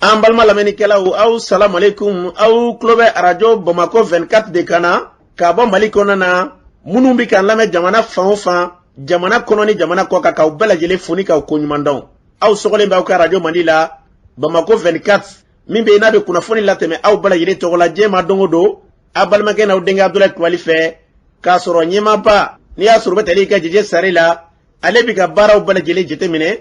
An balima lamɛnnikɛlaw, aw salamualeykum. Aw tulo bɛ arajo Bamakɔ 24 de kan na k'a bɔ Mali kɔnɔ na. Minnu bɛ k'an lamɛn jamana fan o fan, jamana kɔnɔ ni jamana kɔ kan, k'aw bɛɛ lajɛlen fo ni k'aw koɲuman dɔn. Aw sɔgɔlen bɛ aw ka arajo Mandi la, Bamakɔ 24, min bɛ yen n'a bɛ kunnafoni latɛmɛ aw bɛɛ lajɛlen tɔgɔ la diɲɛ ma don o don, aw balimakɛ n'aw denkɛ Abudulayi Kulubali fɛ, k'a sɔrɔ ɲɛmaaba n'i y'a sɔrɔ u bɛ tali kɛ Jeje Sare la, ale bɛ ka baaraw bɛɛ lajɛlen jateminɛ,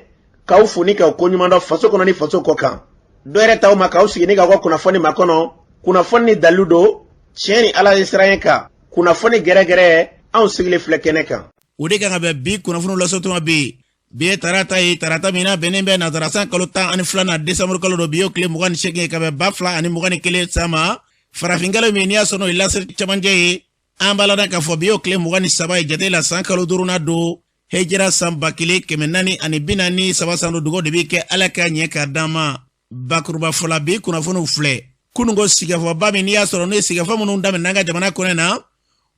k'aw fo ni k'aw koɲuman dɔn faso kɔnɔ ni faso kɔ kan. Dɔ yɛrɛ t'aw ma k'aw sigi ni k'aw ka kunnafoni makɔnɔ, kunnafoni ni dalilu don, tiɲɛ ni Ala ye siran kan, kunnafoni gɛrɛgɛrɛ, anw sigilen filɛ kɛnɛ kan. O de kan ka bɛn bi kunnafoniw lasɔtuma bi. Bi ye tarata ye, tarata min n'a bɛnnen bɛ nazara san kalo 12nan, desanburu kalo don. Bi y'o tile 28 ye ka bɛn 2021 san ma. Farafinkalo min n'i y'a sɔrɔ n'o ye lasiri cɛmancɛ ye, an b'a ladɔn k'a fɔ bi y'o tile 23 ye jate la, san kalo duurunan don, hejira san 1443 san don. Dugawu de bɛ kɛ Ala ka ɲɛ k'a d'an ma. Bakuruba fɔla, bi kunnafoniw filɛ. Kununko sigikafɔba min n'i y'a sɔrɔ n'o ye sigikafɔ minnu daminɛna an ka jamana kɔnɔ na,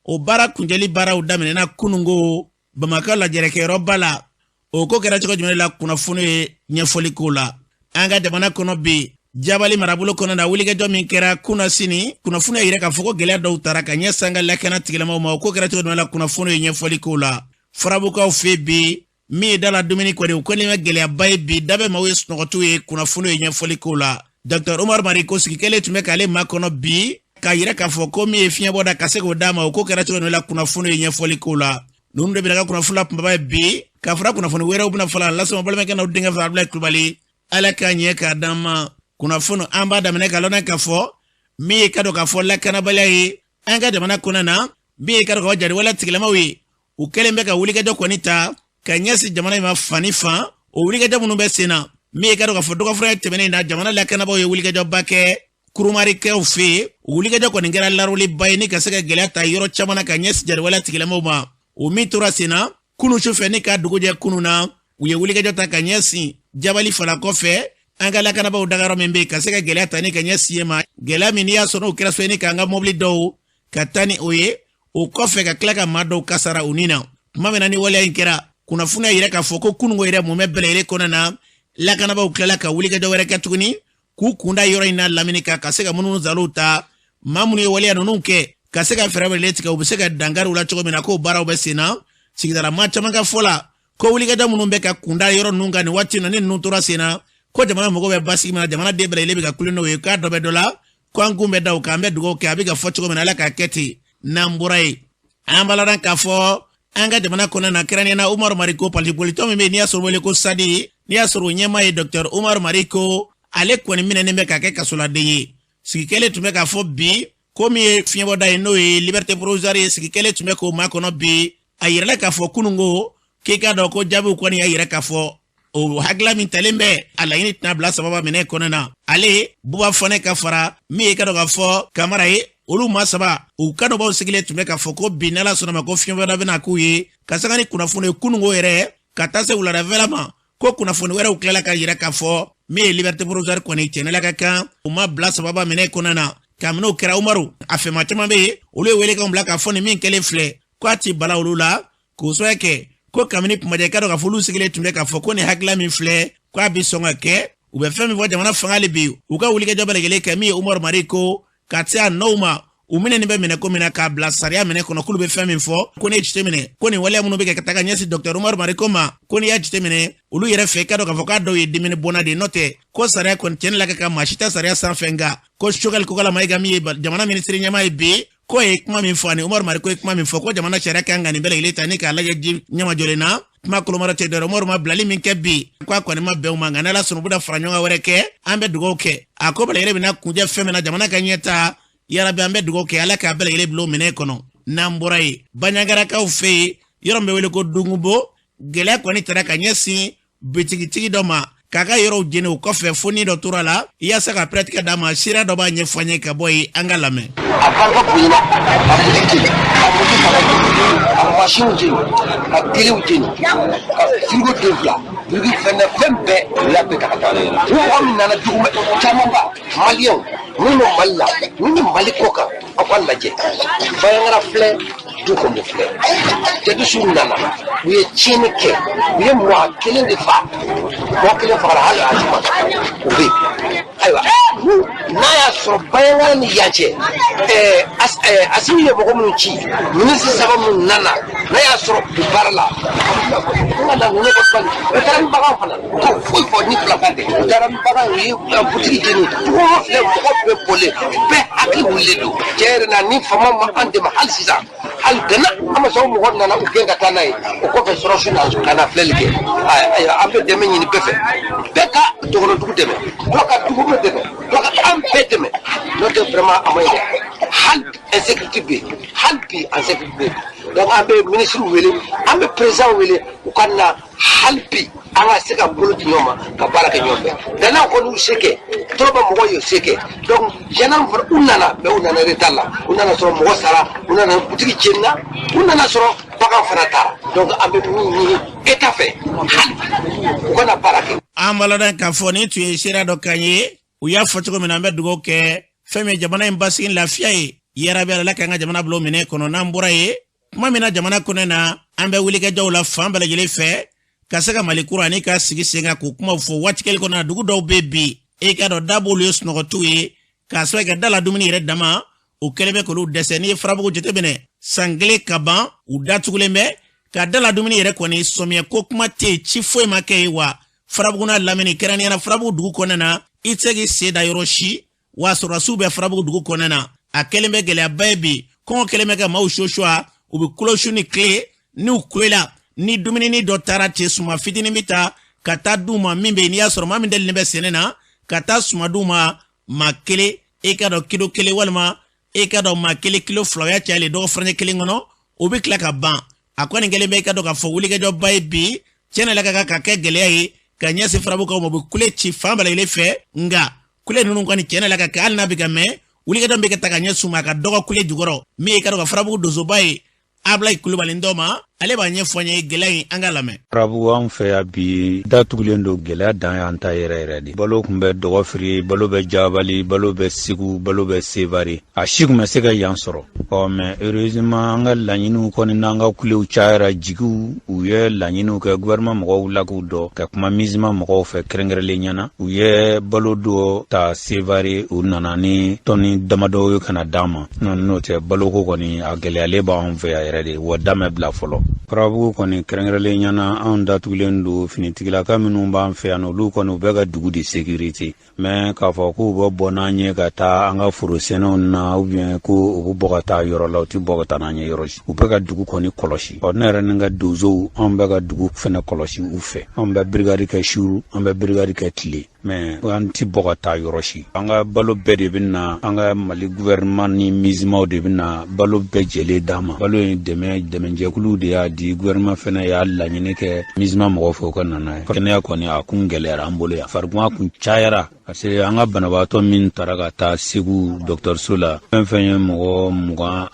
o baara kuncɛli baaraw daminɛna kununko Bamakɔ lajɛrɛkɛyɔrɔba la. O ko kɛra cogo jumɛn la, kunnafoni ye ɲɛfɔli k'o la. An ka jamana kɔnɔ bi, Jabali marabolo kɔnɔ na, wulikajɔ min kɛra kunasini, kunnafoni y'a yira k'a fɔ ko gɛlɛya dɔw tara ka ɲɛsin an ka lakana tigilamaw ma. O ko kɛra cogo jumɛn la, kunnafoni ye ɲɛfɔli k'o la. Farabukaw fɛ bi, min ye da la dumuni kɔni, o kɔni bɛ gɛlɛyaba ye bi, da bɛ maaw ye sunɔgɔtiw ye, kunnafoni ye ɲɛfɔli k'o la. Dr Umar Mariko sigi kɛlen tun bɛ k'ale makɔnɔ bi, k'a yira k'a fɔ ko min ye fiɲɛbɔda ka se k'o d'a ma, o ko kɛra cogo min la, kunnafoni ye ɲɛfɔli k'o la. Ninnu de bɛna ka kunnafoni la kunbaba ye bi, ka fara kunnafoni wɛrɛw bɛna fɔla lase balimakɛ n'aw denkɛ fɛ, Abudulayi Kulubali. Ala k'a ɲɛ k'a d'an ma. Kunnafoni an b'a daminɛ ka lɔnna k'a fɔ min ye ka dɔn k'a fɔ lakanabaliya ye an ka jamana kɔnɔ na, min ye ka dɔn k'a fɔ jariwale tigilamaw ye, u kɛlen bɛ ka wulikajɔ kɔni ta ka ɲɛsin jamana in ma fan ni fan. O wulikajɔ minnu bɛ sen na, min ye ka dɔn k'a fɔ dɔgɔfura tɛmɛnen na, jamana lakanabaaw ye wulikajɔba kɛ kurumarikɛw fɛ yen. O wulikajɔ kɔni kɛra laroliba ye ni ka se ka gɛlɛya ta yɔrɔ caman na ka ɲɛsin jariwale tigilamaw ma. O min tora sen na kunu sufɛ ni ka dugu jɛ kunu na, u ye wulikajɔ ta ka ɲɛsin Jabali fala kɔfɛ, an ka lakanabaaw dagayɔrɔ min bɛ yen, ka se ka gɛlɛya ta ni ka ɲɛsin yen ma. Gɛlɛya min n'i y'a sɔrɔ n'o kɛra so ni k'an ka mɔbili dɔw ka taa ni o ye, o kɔfɛ ka tila ka maa dɔw kasara u ni na. Tuma min na ni waleya in kɛra, kunnafoni y'a yira k'a fɔ ko kununko yɛrɛ mumɛ bɛɛ lajɛlen kɔnɔna na, lakanabaaw tilala ka wulikajɔ wɛrɛ kɛ tuguni k'u kunda yɔrɔ in na lamini kan, ka se ka munumunu zaliw ta, maa minnu ye waleya ninnu kɛ, ka se ka fɛɛrɛ wɛrɛ tigɛ u bɛ se ka dankari u la cogo min na. K'o baaraw bɛ sen na. Sigidala maa caman ka fɔ la ko wulikajɔ minnu bɛ ka kunda yɔrɔ ninnu kan nin waati na, ni ninnu tora sen na, ko jamana mago bɛ basigi min na, jamana den bɛɛ lajɛlen bɛ ka kule n'o ye, k'a dɔ bɛ dɔ la, ko an kun bɛ da o kan. An bɛ dugawu kɛ, a bɛ ka fɔ cogo min na, Ala k'a kɛ ten. N'an bɔra yen, an b'a ladɔn k'a fɔ an ka jamana kɔnɔ na, kɛrɛnkɛrɛnnenya la Umaru Mariko, parti politiki min bɛ yen n'i y'a sɔrɔ wele ko SADI, n'i y'a sɔrɔ o ɲɛmaa ye Docteur Umaru Mariko, ale kɔni minɛnen bɛ ka kɛ kasoladen ye. Sigi kɛlen tun bɛ k'a fɔ bi ko min ye fiɲɛbɔda ye, n'o ye liberté provisoire ye, sigi kɛlen tun bɛ k'o makɔnɔ bi. A yirala k'a fɔ kununko k'i k'a dɔn ko jaabiw kɔni y'a yira k'a fɔ o hakilila min talen bɛ a laɲini tɛna bila sababa minɛ kɔnɔ na. Ale Buba Fane ka fara min ye ka dɔn k'a fɔ Kamara ye, olu maa saba, u kanubaaw sigilen tun bɛ k'a fɔ ko bi n'Ala sɔnna ma, ko fiɲɛbɔda bɛna k'u ye. Ka sanga ni kunnafoni ye kununko yɛrɛ ka taa se wuladafɛla ma, ko kunnafoni wɛrɛw tilala ka yira k'a fɔ min ye liberté provisoire kɔni cɛnɛla ka kan, u ma bila sababa minɛ kɔnɔ na. Kabini o kɛra, Umaru a fɛma caman bɛ yen, olu ye welekanw bila k'a fɔ nin min kɛlen filɛ, ko a ti bala olu la, k'o sababu kɛ ko kabini kumajɛ ka dɔn k'a fɔ olu sigilen tun bɛ k'a fɔ ko nin hakilila min filɛ, ko a bi sɔn ka kɛ. U bɛ fɛn min fɔ jamana fanga hali bi, u ka wulikajɔ bɛɛ lajɛlen kɛ min ye Umaru Mariko ka se a nɔw ma, u minɛni bɛ minɛ ko min na, k'a bila sariya minɛ kɔnɔ. K'olu bɛ fɛn min fɔ, ko ne ye jateminɛ ko nin waleya minnu bɛ kɛ ka taga ɲɛsin Dɔkitɛri Umaru Mariko ma, ko n'i y'a jateminɛ olu yɛrɛ fɛ, i ka dɔn k'a fɔ k'a dɔw ye dimini bɔnna de ye. N'o tɛ ko sariya kɔni tiɲɛni la ka kan, maa si tɛ sariya sanfɛ. Nka ko Sogɛli Kokala Mayiga, min ye jamana minisiri ɲɛmaa ye bi, k'o ye kuma min fɔ ani Umaru Mariko ye kuma min fɔ, ko jamana sariya kan ka nin bɛɛ lajɛlen ta ni k'a lajɛ ji ɲɛmajɔlen na. Kuma kolomara tɛ dɔrɔn, Umaru ma bilali min kɛ bi, ko a kɔni ma bɛn u ma, nka n'Ala sɔnna u bɛna fara ɲɔgɔn kan wɛrɛ kɛ. An bɛ dugawu kɛ a ko bɛɛ lajɛlen bɛna kuncɛ fɛn min na, jamana ka ɲɛta yarabi, an bɛ dugawu kɛ Ala k'a bɛɛ lajɛlen bila o minɛn kɔnɔ. N'an bɔra yen, Baɲagarakaw fɛ yen, yɔrɔ min bɛ wele ko Dungubo, gɛlɛya kɔni taara ka ɲɛsin bitigitigi dɔ ma k'a ka yɔrɔw jeni. O kɔfɛ fo ni dɔ tora la yaasa ka pɛrɛtigɛ d'a ma. Sira dɔ b'a ɲɛfɔ an ye ka bɔ yen, an ka lamɛn. A barika bonyana, a butigi jeni, a moto fana jeni, a masinw jeni, ka telew jeni, ka firigo den fila, biriki fɛn fɛn bɛɛ, u y'a bɛɛ ta ka taa n'a ye. Ni mɔgɔ min nana dugu camanba, maliyɛnw minnu bɛ Mali la, minnu bɛ Mali kɔ kan, aw ka lajɛ, Bandiagara filɛ, Dukombo filɛ, jadisiw nana, u ye tiɲɛni kɛ, u ye mɔgɔ kelen de fa, mɔgɔ kelen fagara, hali a ma o bɛ yen. Ayiwa, sɔrɔ Bandiagara ni yan cɛ, Asimi ye mɔgɔ minnu ci, minisiri saba minnu nana, n'a y'a sɔrɔ u baara la, n ka na ninnu ka bali. U taara ni bagan fana, u t'o foyi fɔ ni filakan tɛ. U taara ni bagan, u ye butigi jeni. Dugu filɛ, mɔgɔ bɛɛ bɔlen, bɛɛ hakili wulilen don. Tiɲɛ yɛrɛ la, ni faama ma an dɛmɛ hali sisan, hali gana an ma sɔn. Mɔgɔ nana u gɛn ka taa n'a ye. O kɔfɛ, sɔrɔsiw na ka na filɛli kɛ. Ayiwa, an bɛ dɛmɛ ɲini bɛɛ fɛ, bɛɛ ka dɔgɔnɔdugu dɛmɛ, dɔ ka dugu bɛ dɛmɛ, dɔ ka an bɛɛ dɛmɛ. N'o tɛ, vraiment a ma ɲi dɛ. Hali insécurité bɛ yen, hali bi insécurité bɛ yen. Donc an bɛ ministre wele, an bɛ président wele, u ka na hali bi, an ka se ka bolo di ɲɔgɔn ma ka baara kɛ ɲɔgɔn fɛ. Danaw kɔni y'u se kɛ, tɔrɔba mɔgɔw y'u se kɛ. Donc gendarme fana, u nana, mais u nana retard la. U nana sɔrɔ mɔgɔ sara, u nana butigi jenina, u nana sɔrɔ bagan fana taara. Donc an bɛ min ɲini État fɛ, hali bi u kana baara kɛ. An b'a ladɔn k'a fɔ nin tun ye seereya dɔ kan ye. U y'a fɔ cogo min na, an bɛ dugawu kɛ fɛn min ye jamana in basigi, lafiya ye. Yarabi, Ala k'an ka jamana bila o minɛ kɔnɔ. N'an bɔra ye tuma min na, jamana kɔnɔ na, an bɛ wulikajɔw la fan bɛɛ lajɛlen fɛ ka se ka Mali kura ani ka sigi sen kan, k'o kumaw fɔ waati kelen kɔnɔ na. Dugu dɔw bɛ bi, e k'a dɔn da b'olu ye, sunɔgɔtiw ye, k'a sababu kɛ da la dumuni yɛrɛ dama, o kɛlen bɛ k'olu dɛsɛ. N'i ye Farabugu jateminɛ, san kelen ka ban, u datugulen bɛ ka da la dumuni yɛrɛ kɔni, sɔmiya ko kuma tɛ yen, ci foyi ma kɛ yen. Wa Farabugu n'a lamini, kɛrɛnkɛrɛnnenya la Farabugu dugu kɔnɔna na, i tɛ se k'i sen da yɔrɔ si. Wa sɔrɔdasiw bɛ Farabugu dugu kɔnɔna na, a kɛlen bɛ gɛlɛyaba ye bi. Kɔngɔ kɛlen bɛ ka maaw sosuwa, u bɛ kulo su ni tile. N'u kulela ni dumuni dɔ taara ten, suma fitinin bɛ ta ka taa d'u ma min bɛ yen, n'i y'a sɔrɔ maa min delilen bɛ sɛnɛ na, ka taa suma d'u ma, maa kelen, e ka dɔn kilo kelen, walima e ka dɔn maa kelen kilo 2, o y'a cayalen dɔgɔ furancɛ kelen kɔnɔ, o bɛ tila ka ban. A kɔni kɛlen bɛ, i ka dɔn k'a fɔ wulikajɔba ye bi. Tiɲɛ la, ka kan ka kɛ gɛlɛya ye ka ɲɛsin Farabugukaw ma. U bɛ kule ci fan bɛɛ lajɛlen fɛ, nka kule ninnu kɔni, tiɲɛ la, ka kɛ hali n'a bɛ ka mɛn, wulikajɔ bɛ ka ta ka ɲɛsin u ma, a ka dɔgɔ kule jukɔrɔ. Min ye i ka dɔn ka Farabugu donsoba ye, Abulayi Kulubali dɔ ma, ale b'a ɲɛfɔ an ye gɛlɛya in, an ka lamɛn. Farabugu, anw fɛ yan bi, datugulen don. Gɛlɛya dan y'an ta yɛrɛ yɛrɛ de. Balo tun bɛ Dɔgɔfiri, balo bɛ Jabali, balo bɛ Segu, balo bɛ Sevare, a si tun bɛ se ka yan sɔrɔ. Ɔ mais heureusement, an ka laɲiniw kɔni n'an ka kulew cayara, jigiw, u ye laɲiniw kɛ. Gouvernement mɔgɔw wulila k'u dɔ ka kuma MINUSMA mɔgɔw fɛ kɛrɛnkɛrɛnlen ɲɛna. U ye balo dɔ ta Sevare, u nana ni tɔni damadɔw ye ka na d'an ma. N'o tɛ, baloko kɔni a gɛlɛyalen b'anw fɛ yan yɛrɛ de, wa da mɛ bila fɔlɔ. Farabugu kɔni, kɛrɛnkɛrɛnlen ɲɛna, anw datugulen don. Finitigilaka minnu b'an fɛ yan, olu kɔni, u bɛ ka dugu de sécurité, mais k'a fɔ k'u bɛ bɔ n'an ye ka taa an ka foro sɛnɛw na, ou bien ko u bɛ bɔ ka taa yɔrɔ la, u tɛ bɔ ka taa n'an ye yɔrɔ si. U bɛ ka dugu kɔni kɔlɔsi. Ɔ ne yɛrɛ ni n ka donsow, anw bɛ ka dugu fɛnɛ kɔlɔsi u fɛ. Anw bɛ brigade kɛ su, an bɛ brigade kɛ tile, mais an ti bɔ ka taa yɔrɔ si. An ka balo bɛɛ de bɛ na, an ka Mali gouvernement ni MINUSMAw de bɛ na balo bɛɛ jɛlen d'an ma. Balo in, dɛmɛ dɛmɛjɛkuluw de y'a di. Gouvernement fɛnɛ y'a laɲini kɛ MINUSMA mɔgɔw fɛ, u ka na n'a ye. Kɛnɛya kɔni, a kun gɛlɛyara an bolo yan. Farigan kun cayara, parce que an ka banabaatɔ min taara ka taa Segu dɔgɔtɔrɔso la, fɛn fɛn ye mɔgɔ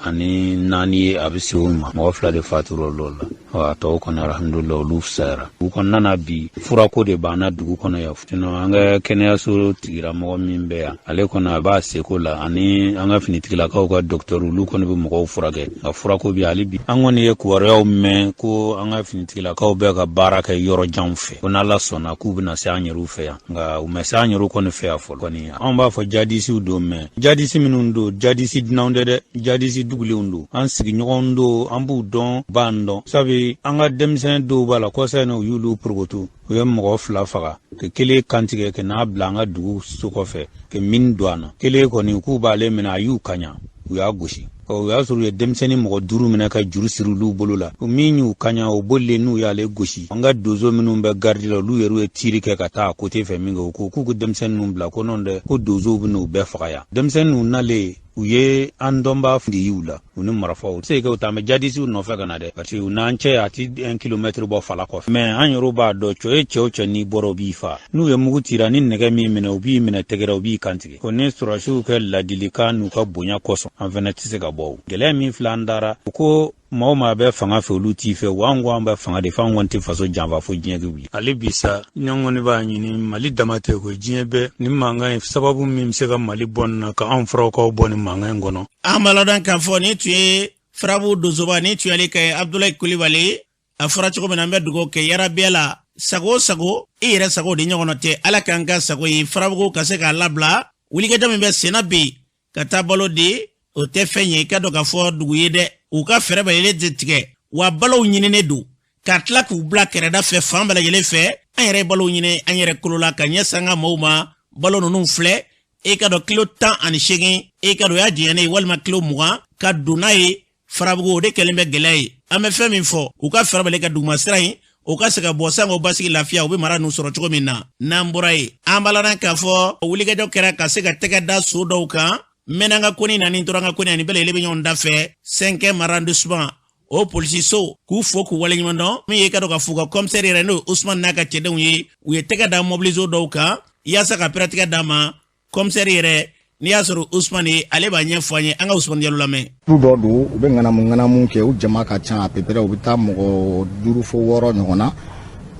24 ye, a bɛ se o ma, mɔgɔ fila de fatura olu la. A tɔw kɔni, alhamdulilah, olu fisayara. U kɔnɔna na bi, furako de b'an na dugu kɔnɔ yan. Sinon an ka kɛnɛyaso tigilamɔgɔ min bɛ yan, ale kɔni, a b'a seko la, ani an ka finitigilakaw ka dɔgɔtɔrɔ, olu kɔni bɛ mɔgɔw furakɛ, nka furako bi hali bi. An kɔni ye kibaruyaw mɛn ko an ka finitigilakaw bɛ ka baara kɛ yɔrɔ janw fɛ, ko n'Ala sɔnna k'u bɛna se an yɛrɛw fɛ yan, nka u ma se an yɛrɛw kɔni fɛ yan fɔlɔ. Kɔni anw b'a fɔ jadisiw don, mais jadisi minnu don, jadisi dunanw tɛ dɛ, jadisi dugulenw don, an sigiɲɔgɔnw don, an b'u dɔn, b'an dɔn. Sabu an ka denmisɛn dɔw b'a la kɔsa in na, u y'olu porokoto, u ye mɔgɔ fila faga, ka kelen kantigɛ ka n'a bila an ka dugu so kɔfɛ ka min don an na. Kelen kɔni, k'u b'ale minɛ, a y'u kaɲa, u y'a gosi. O y'a sɔrɔ u ye denmisɛnnin mɔgɔ duuru minɛ ka juru siri olu bolo la. Min y'u kaɲa, o bolilen, n'u y'ale gosi. An ka donso minnu bɛ garidi la, olu yɛrɛ ye tiiri kɛ ka taa a côté fɛ min kɛ, u ko k'u ka denmisɛnnin ninnu bila, ko n'o tɛ ko donsow bɛ n'u bɛɛ faga yan. Denmisɛnnin ninnu nalen, u ye an dɔnbaa de y'u la, u ni marifaw se kɛ, u taa bɛ jadisiw nɔfɛ ka na dɛ, parce que u n'an cɛ a ti 1 kilomètre bɔ fala kɔfɛ. Mais an yɛrɛ b'a dɔn, cɛ ye cɛ o cɛ, n'i bɔra, u b'i fa. N'u ye mugu tira ni nɛgɛ min minɛ, u b'i minɛ tɛgɛrɛ, u b'i kantigɛ. Ko ni sɔrɔsiw kɛ ladilikan n'u ka bonya kosɔn, an fɛnɛ tɛ se ka bɔ. O gɛlɛya min filɛ an dara, u ko maa o maa bɛ fanga fɛ, olu t'i fɛ. Wa an ko an bɛ fanga de fɛ, an kɔni tɛ faso janfa fo diɲɛ kɛ wuli. Hali bi sa, ɲɔgɔn kɔni b'a ɲini Mali dama tɛ ko diɲɛ bɛɛ, ni mankan ye sababu min bɛ se ka Mali bɔ nin na, ka anw Farabugukaw bɔ nin mankan in kɔnɔ. An b'a ladɔn k'a fɔ nin tun ye Farabugu donsoba, nin tun y'ale ka ye, Abudulayi Kulibali. A fɔra cogo min na, an bɛ dugawu kɛ yarabiya la, sago o sago, i yɛrɛ sago de ɲɔgɔn tɛ. Ala k'an ka sago ye Farabugu ka se k'a labila. Wulikajɔ min bɛ senna bi ka taa balo di, o tɛ fɛn ye i ka dɔn k'a fɔ dugu ye dɛ. U ka fɛɛrɛ bɛɛ lajɛlen tɛ tigɛ wa balow ɲininen don ka tila k'u bila kɛrɛda fɛ fan bɛɛ lajɛlen fɛ. An yɛrɛ ye balow ɲini an yɛrɛ kolo la ka ɲɛsin an ka maaw ma. Balo ninnu filɛ, e ka dɔn kilo 18, e ka dɔn o y'a janyalen ye, walima kilo 20 ka don n'a ye Farabugu, o de kɛlen bɛ gɛlɛya ye. An bɛ fɛn min fɔ, u ka fɛɛrɛ bɛɛ ka dugumasira in o ka se ka bɔ sanko basigi lafiya, u bɛ mara ninnu sɔrɔ cogo min na. N'an bɔra yen, an b'a ladɔn k'a fɔ wulikajɔ kɛra ka se ka tɛgɛ da so dɔw kan mɛnna an ka koni na ni tora an ka koni ani bɛɛ lajɛlen bɛ ɲɔgɔn da fɛ 5e arrondissement o polisiso, k'u fo k'u waleɲuman dɔn. Min ye ka dɔn ka f'u ka commissaire yɛrɛ, n'o ye Usman n'a ka cɛdenw ye, u ye tɛgɛ da mobiliso dɔw kan yaasa ka pɛrɛtigɛ d'a ma. Commissaire yɛrɛ, n'i y'a sɔrɔ Usman ye, ale b'a ɲɛfɔ an ye. An ka Usman Jalo lamɛn. Du dɔ don, u bɛ ŋanamu ŋanamu kɛ, u jama ka ca, à peu près u bɛ taa mɔgɔ 5 fo 6 ɲɔgɔn na.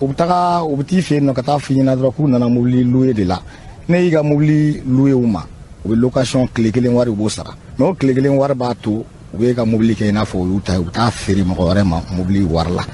U bɛ taga, u bɛ t'i fɛ yen nɔ ka taa f'i ɲɛna dɔrɔn k'u nana mobili louer de la. Ne y'i ka mobili louer u ma, u bɛ location tile kelen wari, u b'o sara, mais o tile kelen wari b'a to u bɛ ka mobili kɛ i n'a fɔ u y'u ta ye, u bɛ taa feere mɔgɔ wɛrɛ ma mobili wari la.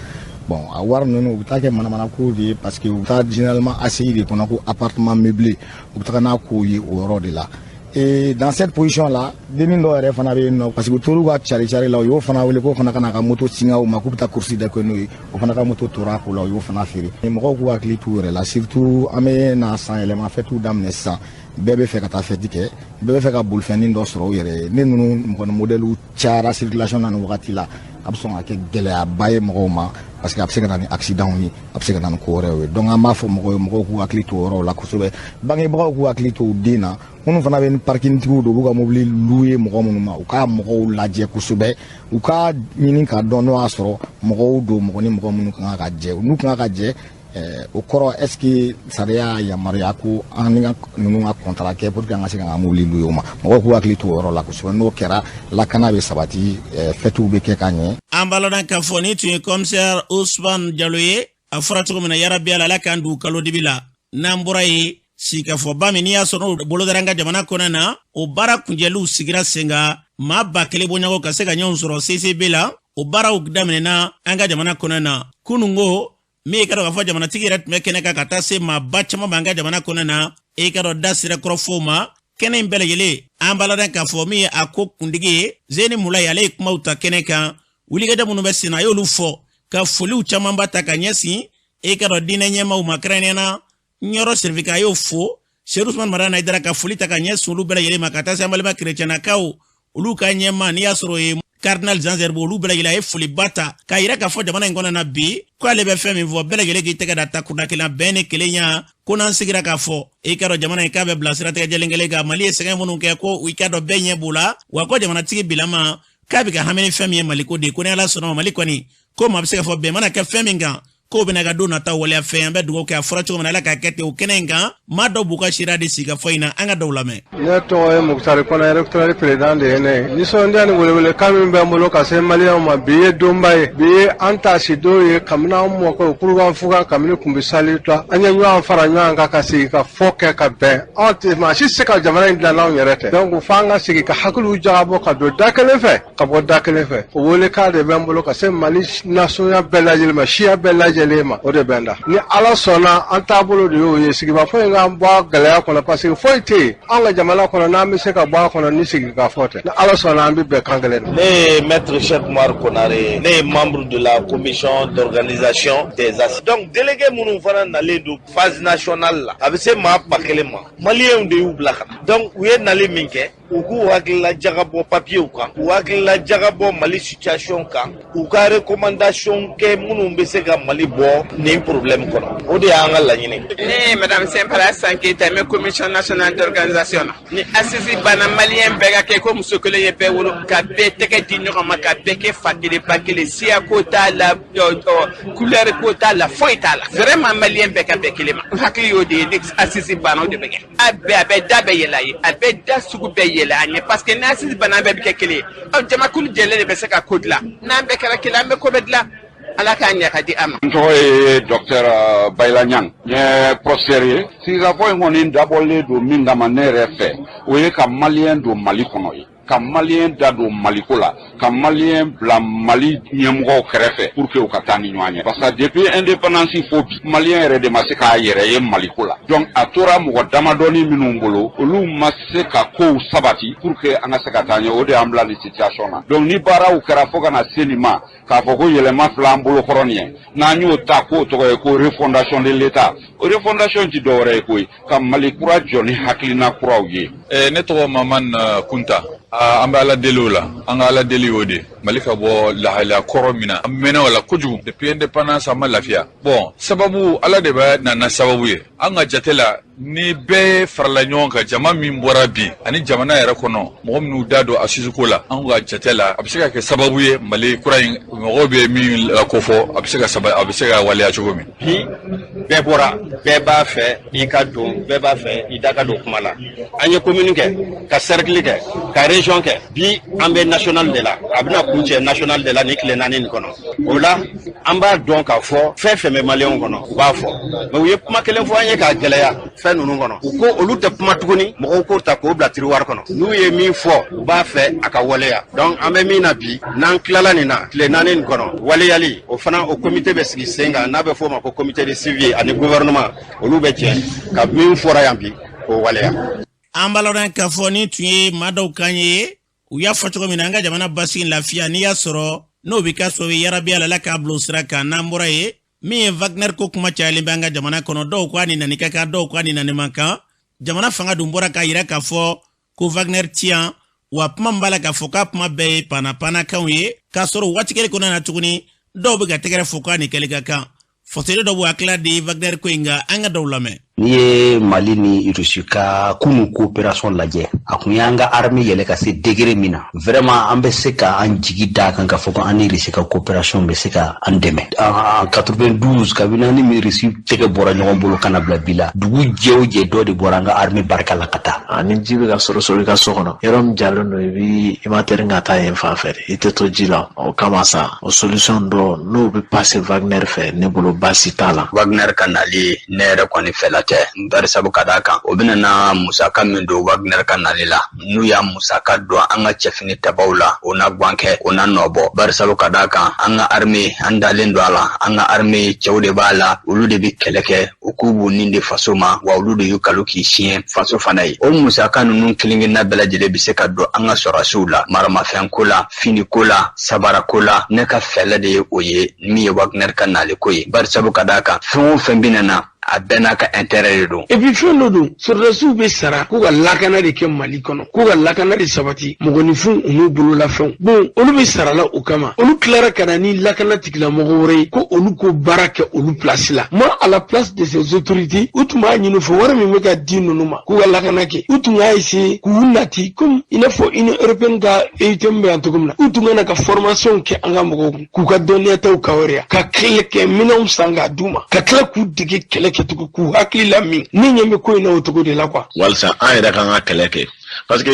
Bon, a wari ninnu, u bɛ taa kɛ manamana ko de ye, parce que u bɛ taa généralement ACI de kɔnɔ ko appartement meublé, u bɛ taga n'a kow ye o yɔrɔ de la. Et dans cette position là, dennin dɔw yɛrɛ fana bɛ yen nɔ, parce que u tor'u ka cari cari la, u y'o fana wele k'o fana ka n'a ka moto singa u ma, k'u bɛ taa course dɔ kɛ n'o ye. O fana ka moto tora a ko la, u y'o fana feere. Mɔgɔw k'u hakili t'u yɛrɛ la, surtout an bɛ na san yɛlɛma fɛtiw daminɛ sisan, bɛɛ bɛ fɛ ka taa fɛti kɛ, bɛɛ bɛ fɛ ka bolifɛnnin dɔ sɔrɔ u yɛrɛ ye. Ne ninnu mɔgɔ modèle cayara circulation na nin wagati la, a bɛ sɔn ka kɛ gɛlɛyaba ye mɔgɔw ma, parce que a bɛ se ka na ni accident ye, a bɛ se ka na ni ko wɛrɛw ye. Donc an b'a fɔ mɔgɔw ye, mɔgɔw k'u hakili to o yɔrɔw la kosɛbɛ. Bangebagaw k'u hakili to u den na. Minnu fana bɛ ni parking tigiw don, u b'u ka mobili louer mɔgɔ minnu ma, u ka mɔgɔw lajɛ kosɛbɛ, u ka ɲini k'a dɔn n'o y'a sɔrɔ mɔgɔw don, mɔgɔ ni mɔgɔ minnu kan ka jɛ, n'u kan ka jɛ. O kɔrɔ, est ce que sariya y'a yamaruya ko an ni ninnu ka contrat kɛ pour que an ka se ka an ka mobili louer o ma? Mɔgɔw k'u hakili to o yɔrɔ la kosɛbɛ. N'o kɛra, lakana bɛ sabati, fɛtiw bɛ kɛ ka ɲɛ. An b'a ladɔn k'a fɔ ni tun ye commissaire Usman Jalo ye. A fɔra cogo min na, yarabi Ala, Ala k'an don kalo dibi la. N'an bɔra yen, sigikafɔba min n'i y'a sɔrɔ n'o bolodara an ka jamana kɔnɔ na, o baara kunjɛliw sigira sen kan, maa 1000 bɔɲɔgɔn ka se ka ɲɔgɔn sɔrɔ CCB la. O baaraw daminɛna an ka jamana kɔnɔ na kunungo. Min ye ka dɔn k'a fɔ jamanatigi yɛrɛ tun bɛ kɛnɛ kan ka taa se maaba caman ma an ka jamana kɔnɔ na, e ka dɔn da sira kɔrɔfɔw ma kɛnɛ in bɛɛ lajɛlen. An b'a ladɔn k'a fɔ min ye a ko kuntigi ye, Zeni Mulayi, ale ye kumaw ta kɛnɛ kan. Wulikajɔ minnu bɛ sen na, a y'olu fɔ ka foliw camanba ta ka ɲɛsin e ka dɔn diinɛ ɲɛmaaw ma, kɛrɛnkɛrɛnnenya na Ɲɔrɔ Serifika, a y'o fo. Sedu Usman Madani Hayidara ka foli ta ka ɲɛsin olu bɛɛ lajɛlen ma, ka taa se an balima kerecɛnnakaw, olu ka ɲɛmaa n'i y'a sɔrɔ o ye Cardinal Jean Zerbo, olu bɛɛ lajɛlen, a ye foliba ta k'a yira k'a fɔ jamana in kɔnɔ na bi, ko ale bɛ fɛn min fɔ, bɛɛ lajɛlen k'i tɛgɛ da takunda kelen, bɛn ni kelenya, ko n'an sigira k'a fɔ, i ka dɔn jamana in k'a bɛ bila siratigɛ jɛlen kelen kan. Mali ye sɛgɛn minnu kɛ, ko i ka dɔn bɛɛ ɲɛ b'o la wa, ko jamanatigi bilama k'a bɛ ka hami ni fɛn min ye, Maliko de ye, ko ni Ala sɔnna ma, Mali kɔni ko maa bɛ se k'a fɔ bɛn mana kɛ fɛn min kan, k'o bɛna ka don nata waleya fɛn. An bɛ dugawu kɛ, a fɔra cogo min na, Ala k'a kɛ ten. O kɛnɛ in kan, maa dɔw b'u ka seereya di sigikafɔ in na, an ka dɔw lamɛn. Ne tɔgɔ ye Mukutari Kɔnɛ, rectorat président de ye ne ye. Nisɔndiya ni welewelekan min bɛ n bolo ka se maliyɛnw ma, bi ye donba ye, bi ye an taasi don ye. Kabini an mɔkɛw kurukan fuga, kabini kunbi sali ta, an ye ɲɔgɔn fara ɲɔgɔn kan ka sigi ka fɔ kɛ ka bɛn. Anw tɛ maa si se ka jamana in dilan n'anw yɛrɛ tɛ, donc f'an ka sigi ka hakiliw jagabɔ ka don da kelen fɛ, ka bɔ da kelen fɛ. O welekan de bɛ n bolo ka se Mali nasonya bɛɛ lajɛlen ma, siya bɛɛ lajɛlen ma. O de bɛ n da. Ni Ala sɔnna, an taabolo de y'o ye, sigikafɔ in k'an bɔ a gɛlɛya kɔnɔ, parce que foyi tɛ yen an ka jamana kɔnɔ n'an bɛ se ka bɔ a kɔnɔ ni sigikafɔ tɛ. Ni Ala sɔnna, an bɛ bɛn kan kelen na. Ne ye maître Cheikh Oumar Konare, ne ye membre de la commission d'organisation des assises. Donc délégué minnu fana nalen don phase nationale la, a bɛ se maa 1000 ma. Maliyɛnw de y'u bila ka na. Donc u ye nali min kɛ, u k'u hakilila jagabɔ papiyew kan, k'u hakilila jagabɔ Mali situation kan, u ka recommandation kɛ minnu bɛ se ka Mali bɔ nin problème kɔnɔ. O de y'an ka laɲini. Ne ye madame Sɛnpara Sankeyita, n bɛ commission nationale d'organisation na. Ni assise banna, maliyɛn bɛɛ ka kɛ ko muso kelen ye bɛɛ wolo, ka bɛɛ tɛgɛ di ɲɔgɔn ma, ka bɛɛ kɛ fa kelen ba kelen. Siya ko t'a la, couleur ko t'a la, foyi t'a la. Vraiment, maliyɛn bɛɛ ka bɛɛ kelen ma. N hakili y'o de ye. Ni assise banna, o de bɛ kɛ. A bɛɛ, a bɛ da bɛɛ yɛlɛ a ye, a bɛ da sugu bɛɛ yɛlɛ a ɲɛ, parce que ni assise banna, an bɛɛ bɛ kɛ kelen ye. Ɔ, jamakulu jɛlen de bɛ se ka ko dilan. N'an bɛɛ kɛra kelen, an bɛ ko bɛɛ dilan. Ala k'a ɲɛ ka di an ma. N tɔgɔ ye docteur Bayila Ɲang, n ye professeur ye. Sigikafɔ in kɔni dabɔlen don min kama, ne yɛrɛ fɛ, o ye ka maliyɛn don Mali kɔnɔ ye. Ka maliyɛn da don Maliko la, ka maliyɛn bila Mali ɲɛmɔgɔw kɛrɛfɛ pour que u ka taa ni ɲɔgɔn ye, parce que depuis indépendance fo bi, maliyɛn yɛrɛ de ma se k'a yɛrɛ ye Maliko la. Donc a tora mɔgɔ damadɔni minnu bolo, olu ma se ka kow sabati pour que an ka se ka taa ɲɛ. O de y'an bila nin situation na. Donc ni baaraw kɛra fo ka na se nin ma, k'a fɔ ko yɛlɛma filɛ an bolo kɔrɔ nin ye, n'an y'o ta k'o tɔgɔ ye ko refondation de l'État, o refondation ti dɔwɛrɛ ye koyi, ka Mali kura jɔ ni hakilina kuraw ye. Ne tɔgɔ Maman Kunta. An bɛ Ala deli o la, an ka Ala deli o de Mali ka bɔ lahalaya kɔrɔ min na, an mɛnna o la kojugu. Depuis indépendance, an ma lafiya. Bon, sababu, Ala de bɛ nana sababu ye. An ka jate la, ni bɛɛ farala ɲɔgɔn kan, jama min bɔra bi ani jamana yɛrɛ kɔnɔ, mɔgɔ minnu da don assise ko la, an ka jate la, a bɛ se ka kɛ sababu ye Mali kura in, mɔgɔw bɛ min lakofɔ, a bɛ se ka saba, a bɛ se ka waleya cogo min. Bi bɛɛ bɔra, bɛɛ b'a fɛ i ka don, bɛɛ b'a fɛ i da ka don kuma la. An ye commune kɛ, ka cercle kɛ, ka région kɛ, bi an bɛ national de la. A bɛna kuncɛ national de la ni tile 4 nin kɔnɔ. O la, an b'a dɔn k'a fɔ fɛn fɛn bɛ maliyɛnw kɔnɔ, u b'a fɔ. Mais u ye kuma kelen fɔ an ye k'a gɛlɛya fɛn ninnu kɔnɔ. U ko olu tɛ kuma tuguni, mɔgɔw k'o ta k'o bila tiroir kɔnɔ. N'u ye min fɔ, u b'a fɛ a ka waleya. Donc an bɛ min na bi, n'an tilala nin na tile 4 nin kɔnɔ, waleyali o fana, o comité bɛ sigi sen kan, n'a bɛ fɔ o ma ko comité de suivi, ani gouvernement, olu bɛ jɛ ka min fɔra yan bi, k'o waleya. An b'a lɔn k'a fɔ ni tun ye maa dɔw kan ye, u y'a fɔ cogo min na, an ka jamana basigi, lafiya, n'i y'a sɔrɔ n'o bɛ ka sɔrɔ yarabi Ala la k'a bila o sira kan. N'an bɔra yen, min ye Wagner ko kuma cayalen bɛ an ka jamana kɔnɔ, dɔw ko a ni nani ka kan, dɔw ko a ni nani man kan. Jamana fanga dun bɔra k'a yira k'a fɔ ko Wagner ti yan wa. Kuma min b'a la k'a fɔ k'a kuma bɛɛ ye panapanakanw ye, k'a sɔrɔ waati kelen kɔnɔna na tuguni, dɔw bɛ ka tɛgɛrɛ fɔ k'a ni kɛli ka kan. Fasodi dɔ b'u hakilila di Wagner ko in kan, an ka dɔw lamɛn. N'i ye Mali ni Rusi ka kunu coopération lajɛ, a kun y'an ka armée yɛlɛ ka se degré min na, vraiment an bɛ se ka an jigi da kan k'a fɔ ko an ni Rusi ka coopération bɛ se ka an dɛmɛ. En 92, kabini an ni Rusi tɛgɛ bɔra ɲɔgɔn bolo ka na bila bi la, dugu jɛ o jɛ, dɔ de bɔra an ka armée barika la ka taa. Ani ji bɛ ka sɔrɔ sɔrɔ i ka so kɔnɔ, yɔrɔ min jalen don, i b'i i ma teri ka taa yen fan fɛ de, i tɛ to ji la. O kama sa, o solution dɔ n'o bɛ passer Wagner fɛ, ne bolo baasi t'a la. Wagner ka nali, ne yɛrɛ kɔni fɛla tɛ, bari sabu ka d'a kan, o bɛna na musaka min don Wagner ka nali la, n'u y'a musaka don an ka cɛfini tabaw la, o na guwan kɛ, o na nɔbɔ, bari sabu ka d'a kan, an ka armée, an dalen don a la. An ka armée, cɛw de b'a la, olu de bɛ kɛlɛ kɛ, u k'u b'u nin de faso ma wa, olu de y'u kalo k'i siɲɛ faso fana ye. O musaka ninnu kelen kelenna bɛɛ lajɛlen bɛ se ka don an ka sɔrɔdasiw la, maramafɛn ko la, fini ko la, sabara ko la. Ne ka fɛlɛ de ye o ye, min ye Wagner ka nali ko ye, bari sabu ka d'a kan, fɛn o fɛn bɛ na, a bɛɛ n'a ka intérêt de don. Et puis fɛn dɔ don, sɔrɔdasiw bɛ sara k'u ka lakana de kɛ Mali kɔnɔ, k'u ka lakana de sabati mɔgɔninfinw u n'u bololafɛnw. Bon, olu bɛ sarala o kama. Olu tilara ka na ni lakana tigilamɔgɔ wɛrɛ ye ko olu ko baara kɛ olu place la. Moi, à la place de ces autorités, u tun b'a ɲini fɔ wari min bɛ ka di ninnu ma k'u ka lakana kɛ, u tun y'a essayer k'u nati comme i n'a fɔ Union européenne ka EUTM bɛ yan cogo min na. U tun ka na ka formation kɛ an ka mɔgɔw kun, k'u ka dɔnniyataw kawariya, ka kɛlɛkɛ minɛnw san k'a d'u ma, ka tila k'u dege kɛlɛ kɛcogo, k'u hakili la min. Ne ɲɛ bɛ ko in na o cogo de la quoi. Walisa an yɛrɛ k'an ka kɛlɛ kɛ, parce que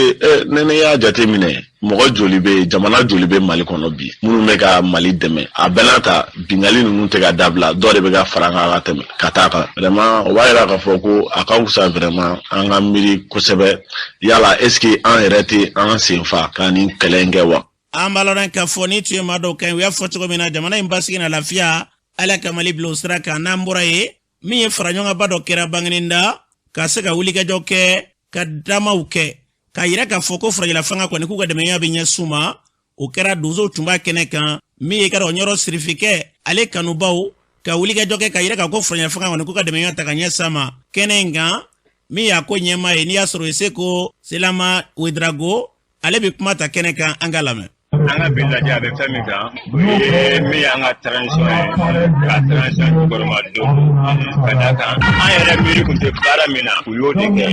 ne y'a jate minɛ, mɔgɔ joli bɛ yen, jamana joli bɛ Mali kɔnɔ bi minnu bɛ ka Mali dɛmɛ? A bɛɛ n'a ta, bingali ninnu tɛ ka dabila, dɔ de bɛ ka fara an kan ka tɛmɛ ka taa kan. Vraiment, o b'a yira k'a fɔ ko a ka fisa vraiment an ka miiri kosɛbɛ yala est ce que an yɛrɛ tɛ an sen fa ka nin kɛlɛ in kɛ wa. An b'a lɔn k'a fɔ ni tun ye maa dɔw kan, u y'a fɔ cogo min na, jamana in basigi na lafiya, Ala ka Mali bila o sira kan. N'an bɔra yen, min ye faraɲɔgɔnba dɔ kɛra Banginda ka se ka wulikajɔ kɛ, ka damaw kɛ k'a yira k'a fɔ ko farajɛla fanga kɔni k'u ka dɛmɛya bɛ ɲɛsin ma. O kɛra, donsow tun b'a kɛnɛ kan. Min ye ka dɔn ɲɔrɔ sirifikɛ ale kanubaw ka wulikajɔ kɛ k'a yira k'a ko farajɛla fanga kɔni k'u ka dɛmɛya ta ka ɲɛsin ma kɛnɛ in kan. Min y'a ko ɲɛmaa ye, n'i y'a sɔrɔ Seko Selama Wedrago, ale bɛ kuma ta kɛnɛ kan, an ka lamɛn. An ka bi lajɛ, a bɛ fɛn min kan, o ye min y'an ka transition ye, ka transition jukɔrɔma don, ka d'a kan an yɛrɛ miiri tun tɛ baara min na, u y'o de kɛ.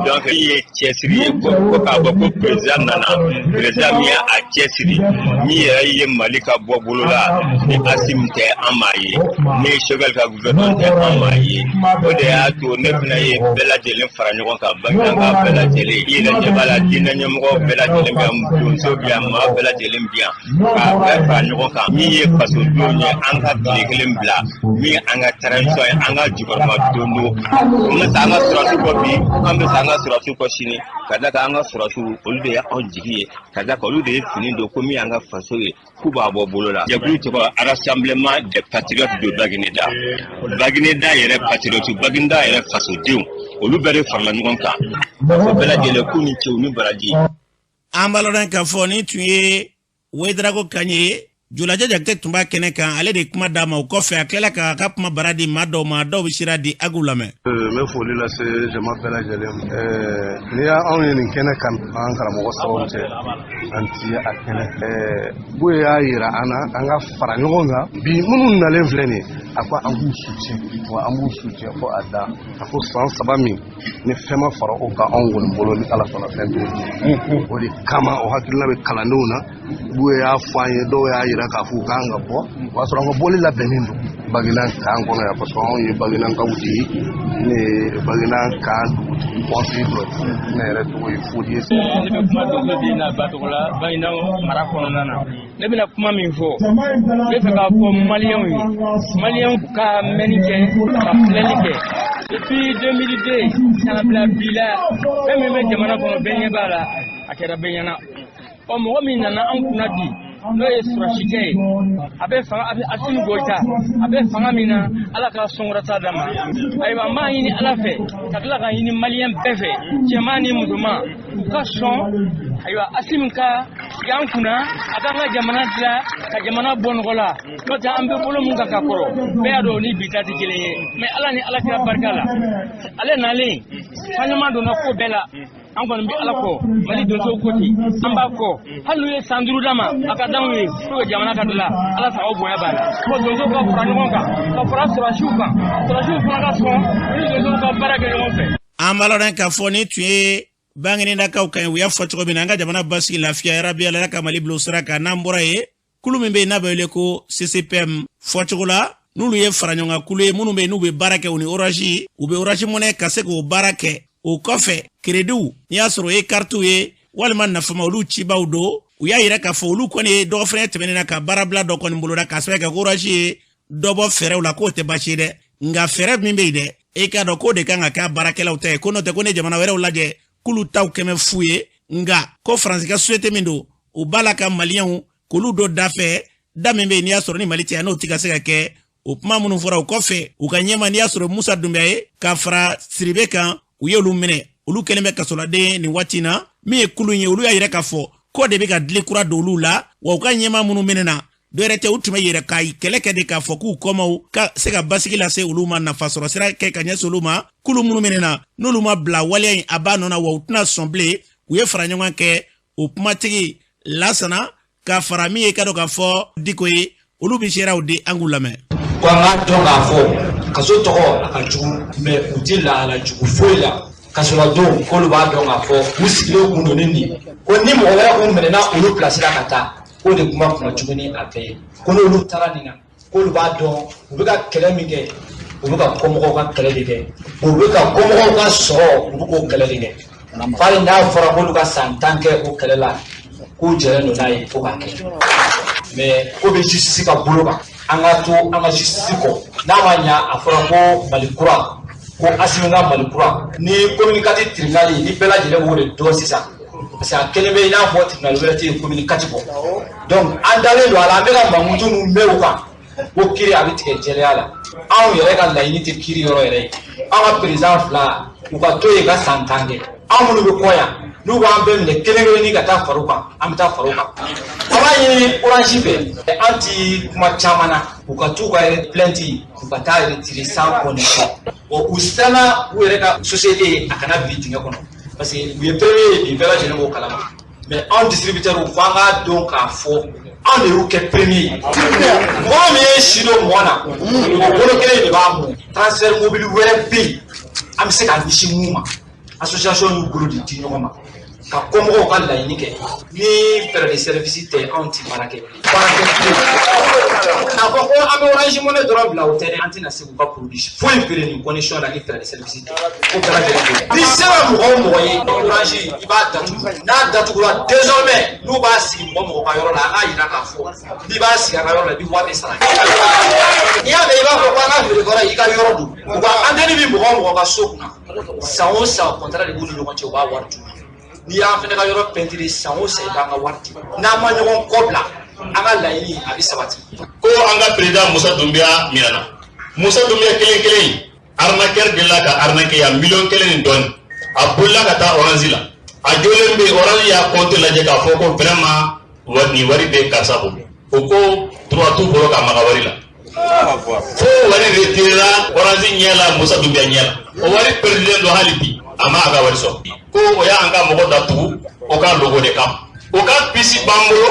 Donc min ye cɛsiri ye ko k'a fɔ ko président nana, président min ye a cɛsiri, min yɛrɛ ye Mali ka bɔ bolo la, ni Assimi tɛ, an m'a ye, ni Choguel ka gouvernement tɛ, an m'a ye. O de y'a to ne fana ye bɛɛ lajɛlen fara ɲɔgɔn kan, Baginaka bɛɛ lajɛlen. I yɛrɛ ɲɛ b'a la, diinɛ ɲɛmɔgɔ bɛɛ lajɛlen bɛ yan, donso bɛ yan, maa bɛɛ lajɛlen. lajɛlen bi yan k'a bɛɛ fara ɲɔgɔn kan min ye fasodenw ye an ka tile kelen bila min an ka transition ye an ka jukɔrɔma don don an bɛ sa an ka sɔrɔdasiw kɔ bi an bɛ sa an ka sɔrɔdasiw kɔ sini ka d'a kan an ka sɔrɔdasiw olu de ye anw jigi ye ka d'a kan olu de ye fini don ko min y'an ka faso ye k'u b'a bɔ bolo la jɛkulu tɔgɔ rassemblement des patriotes de Baguineda Baguineda yɛrɛ patriote Baguineda yɛrɛ fasodenw olu bɛɛ de farala ɲɔgɔn kan k'a fɔ bɛɛ lajɛlen k'u ni ce u ni baraji. An b'a lɔn k'a fɔ nin tun ye Wedrago kan ye Jolajɛ Jakite tun b'a kɛnɛ kan, ale de ye kuma d'a ma. O kɔfɛ a tilala k'a ka kuma bara di maa dɔw ma, dɔw bɛ sira di a k'u lamɛn. N bɛ foli lase jama bɛɛ lajɛlen ma. N'i y'anw ye nin kɛnɛ kan, an karamɔgɔ sababu tɛ an ti a kɛnɛ. Buye y'a yira an na an ka fara ɲɔgɔn kan bi minnu nalen filɛ nin ye, a ko an k'u soutien, wa an b'u soutien fo a dan. A ko san 3 min ni fɛn ma fara o kan anw kɔni bolo, ni Ala sɔnna fɛn t'o di. O de kama o hakilina bɛ kalandenw na. Buye y'a fɔ an ye, dɔw y'a yira k'a fɔ u kan ka bɔ, o y'a sɔrɔ an ka bɔli labɛnnen don Baginda kan kɔnɔ yan, parce que anw ye Bagindankaw de ye. Ne ye Baginda kan dugutigi conseiller dɔ ye, ne yɛrɛ tɔgɔ ye Fodi ye. Ne bɛ kuma donso den n'a ba tɔgɔ la Baginda mara kɔnɔna na. Ne bɛna kuma min fɔ, n bɛ fɛ k'a fɔ maliyɛnw ye, maliyɛnw ka mɛnni kɛ ka filɛli kɛ depuis 2002 ka na bila bi la, fɛn min bɛ jamana kɔnɔ bɛɛ ɲɛ b'a la, a kɛra bɛɛ ɲɛna. Ɔ mɔgɔ min nana an kunna bi, n'o ye sɔrɔsikɛ ye, a bɛ fanga, a bɛ Asimi Goyita, a bɛ fanga min na, Ala ka sɔnkɔrɔta d'a ma. Ayiwa, n b'a ɲini Ala fɛ ka tila k'a ɲini maliyɛn bɛɛ fɛ, cɛman ni musoman, u ka sɔn ayiwa Asimi ka sigi an kunna, a k'an ka jamana dilan ka jamana bɔ nɔgɔ la. N'o tɛ an bɛ bolo mun kan ka kɔrɔ, bɛɛ y'a dɔn o ni bi ta tɛ kelen ye. Mais Ala ni Ala kira barika la, ale nalen changement donna ko bɛɛ la. An kɔni bɛ Ala kɔ, Mali donsow ko ten, an b'a kɔ, hali n'u ye san 5 d'a ma, a ka d'anw ye pour que jamana ka dilan. Ala sago bonya b'a la. Ko donsow ka fara ɲɔgɔn kan, ka fara sɔrɔdasiw kan, sɔrɔdasiw fana ka sɔn ni donsow ka baara kɛ ɲɔgɔn fɛ. An b'a lɔn k'a fɔ nin tun ye Banginindakaw kan ye, u y'a fɔ cogo min na, an ka jamana basigi, lafiya yarabi, Ala ka Mali bila o sira kan. N'an bɔra yen, kulu min bɛ yen n'a bɛ wele ko CCPM, fɔcogo la n'olu ye faraɲɔgɔnkan kulu ye minnu bɛ yen n'u bɛ baara kɛ u ni Orange, u bɛ Orange Money ka se k'o baara kɛ. O kɔfɛ créditw, n'i y'a sɔrɔ o ye karitiw ye walima nafama, olu cibaw don. U y'a yira k'a fɔ olu kɔni ye dɔgɔfɛnɛ tɛmɛnen na ka baarabila dɔ kɔni boloda, k'a sababu kɛ ko Orange ye dɔ bɔ fɛɛrɛw la, k'o tɛ baasi ye dɛ, nka fɛɛrɛ min bɛ yen dɛ, e k'a dɔn k'o de kan ka kɛ baarakɛlaw ta ye, ko n'o tɛ ko ne jamana wɛrɛw lajɛ k'olu taw kɛmɛ fu ye. Nka ko Faransi ka société min don, u b'a la ka maliyɛnw k'olu don da fɛ, da min bɛ yen n'i y'a sɔrɔ ni Mali cɛ n'o tɛ ka se ka kɛ. O kuma minnu fɔra o kɔfɛ, u ka ɲɛma n'i y'a sɔrɔ Musa Dunbiya ye ka fara Siribe kan, u y'olu minɛ, olu kɛlen bɛ kasoladen nin waati na. Min ye kulu ye, olu y'a yira k'a fɔ ko de bɛ ka dili kura don olu la, wa u ka ɲɛma minnu minɛna, dɔwɛrɛ tɛ, u tun bɛ yɛrɛ ka kɛlɛ kɛ de k'a fɔ k'u kɔmaw ka se ka basigi lase olu ma, nafa sɔrɔ sira kɛ ka ɲɛsin olu ma. Kulu minnu minɛna, n'olu ma bila waleya in a b'a nɔ na, wa u tɛna sɔn bilen. U ye fara ɲɔgɔn kɛ, o kumatigi Lasana ka fara min ye ka dɔn k'a fɔ Diko ye, olu bɛ seerew di, an k'u lamɛn. Ko an k'a dɔn k'a fɔ kaso tɔgɔ a ka jugu, mais u tɛ lahala jugu foyi la. Kasoladenw k'olu b'a dɔn k'a fɔ u sigilen kun don ni nin, ko ni mɔgɔ wɛrɛ kun minɛna olu pilasi la ka taa, k'o de kuma kun ka jugu ni a bɛɛ ye. Ko n'olu taara nin na, k'olu b'a dɔn u bɛ ka kɛlɛ min kɛ, u bɛ ka kɔmɔgɔw ka kɛlɛ de kɛ, u bɛ ka kɔmɔgɔw ka sɔrɔ, u bɛ k'o kɛlɛ de kɛ. Fali n'a fɔra k'olu ka san 10 kɛ o kɛlɛ la, k'u jɛlen don n'a ye fo k'a kɛ. Mais ko bɛ justice ka bolo kan, an ka to an ka justice kɔ. N'a ma ɲa, a fɔra ko Mali kura, ko Asimi ka Mali kura ni commune 4 tribunal, ni bɛɛ lajɛlen b'o de dɔn sisan, parce que a kelen bɛ i n'a fɔ tribunal wɛrɛ tɛ yen commune 4 kɔ. Donc an dalen don a la, an bɛ ka mankutu min mɛn u kan ko kiiri a bɛ tigɛ jɛlenya la. Anw yɛrɛ ka laɲini tɛ kiiri yɔrɔ yɛrɛ ye. An ka président fila, u ka to yen ka san 10 kɛ. Anw minnu bɛ kɔ yan, n'u b'an bɛɛ minɛ kelen kelenni ka taa far'u kan, an bɛ taa far'u kan. An b'a ɲini Orange fɛ, an ti kuma caman na, u ka t'u ka plainte, u ka taa retirer sans condition. Bon, u siranna u yɛrɛ ka société ye a kana bin dingɛ kɔnɔ, parce que u ye premier ye bi, bɛɛ lajɛlen b'o kalama. Mais anw distributeurs, fo an k'a dɔn k'a fɔ anw de y'u kɛ premier ye. Mɔgɔ min ye si don mɔn na, o bolo kelen de b'a mɔ. Transfert mobile wɛrɛ bɛ yen, an bɛ se k'a ɲɛsin mun ma? Association y'u bolo de di ɲɔgɔn ma. Ka kɔmɔgɔw ka laɲini kɛ. Ni frais de service tɛ, anw ti baara kɛ bilen. Baara kɛ bilen. K'a fɔ ko an bɛ Orange Money dɔrɔn bila, o tɛ dɛ. An tɛna se k'u ka produit foyi feere nin condition na ni frais de service tɛ. Ko bɛɛ lajɛlen bɛ. Ni se bɛ mɔgɔ o mɔgɔ ye, Orange i b'a datugu. N'a datugura, désormais n'u b'a sigi mɔgɔ mɔgɔ ka yɔrɔ la, an k'a yira k'a fɔ n'i b'a sigi a ka yɔrɔ la, i bɛ wari de sara. N'i y'a mɛn i b'a fɔ ko an ka feere kɔrɔ i ka yɔrɔ don. U ka antenne bɛ mɔgɔ o mɔgɔ ka so kunna, san o san contrat de b'u ni ɲɔgɔn cɛ, u b'a wari d'u ma. N'i y'an fana ka yɔrɔ pɛntiri, san o san i b'an ka wari di. N'an ma ɲɔgɔn kɔ bila, an ka laɲini a bɛ sabati. Ko an ka président Musa Dunbiya minɛna. Musa Dunbiya kelen kelen in, arnaqueur delila ka arnaquer yan miliyɔn 1 ni dɔɔni. A bolila ka taa Orange la. A jɔlen bɛ yen, Orange y'a compte lajɛ k'a fɔ ko vraiment nin wari bɛ karisa bolo. O ko droit t'u bolo ka maga wari la. Fo wari retirera Orange ɲɛ la, Musa Dunbiya ɲɛ la. O wari perdulen don hali bi, a ma a ka wari sɔrɔ. Ko o y'an ka mɔgɔ datugu o ka logo de kama. O ka puce b'an bolo,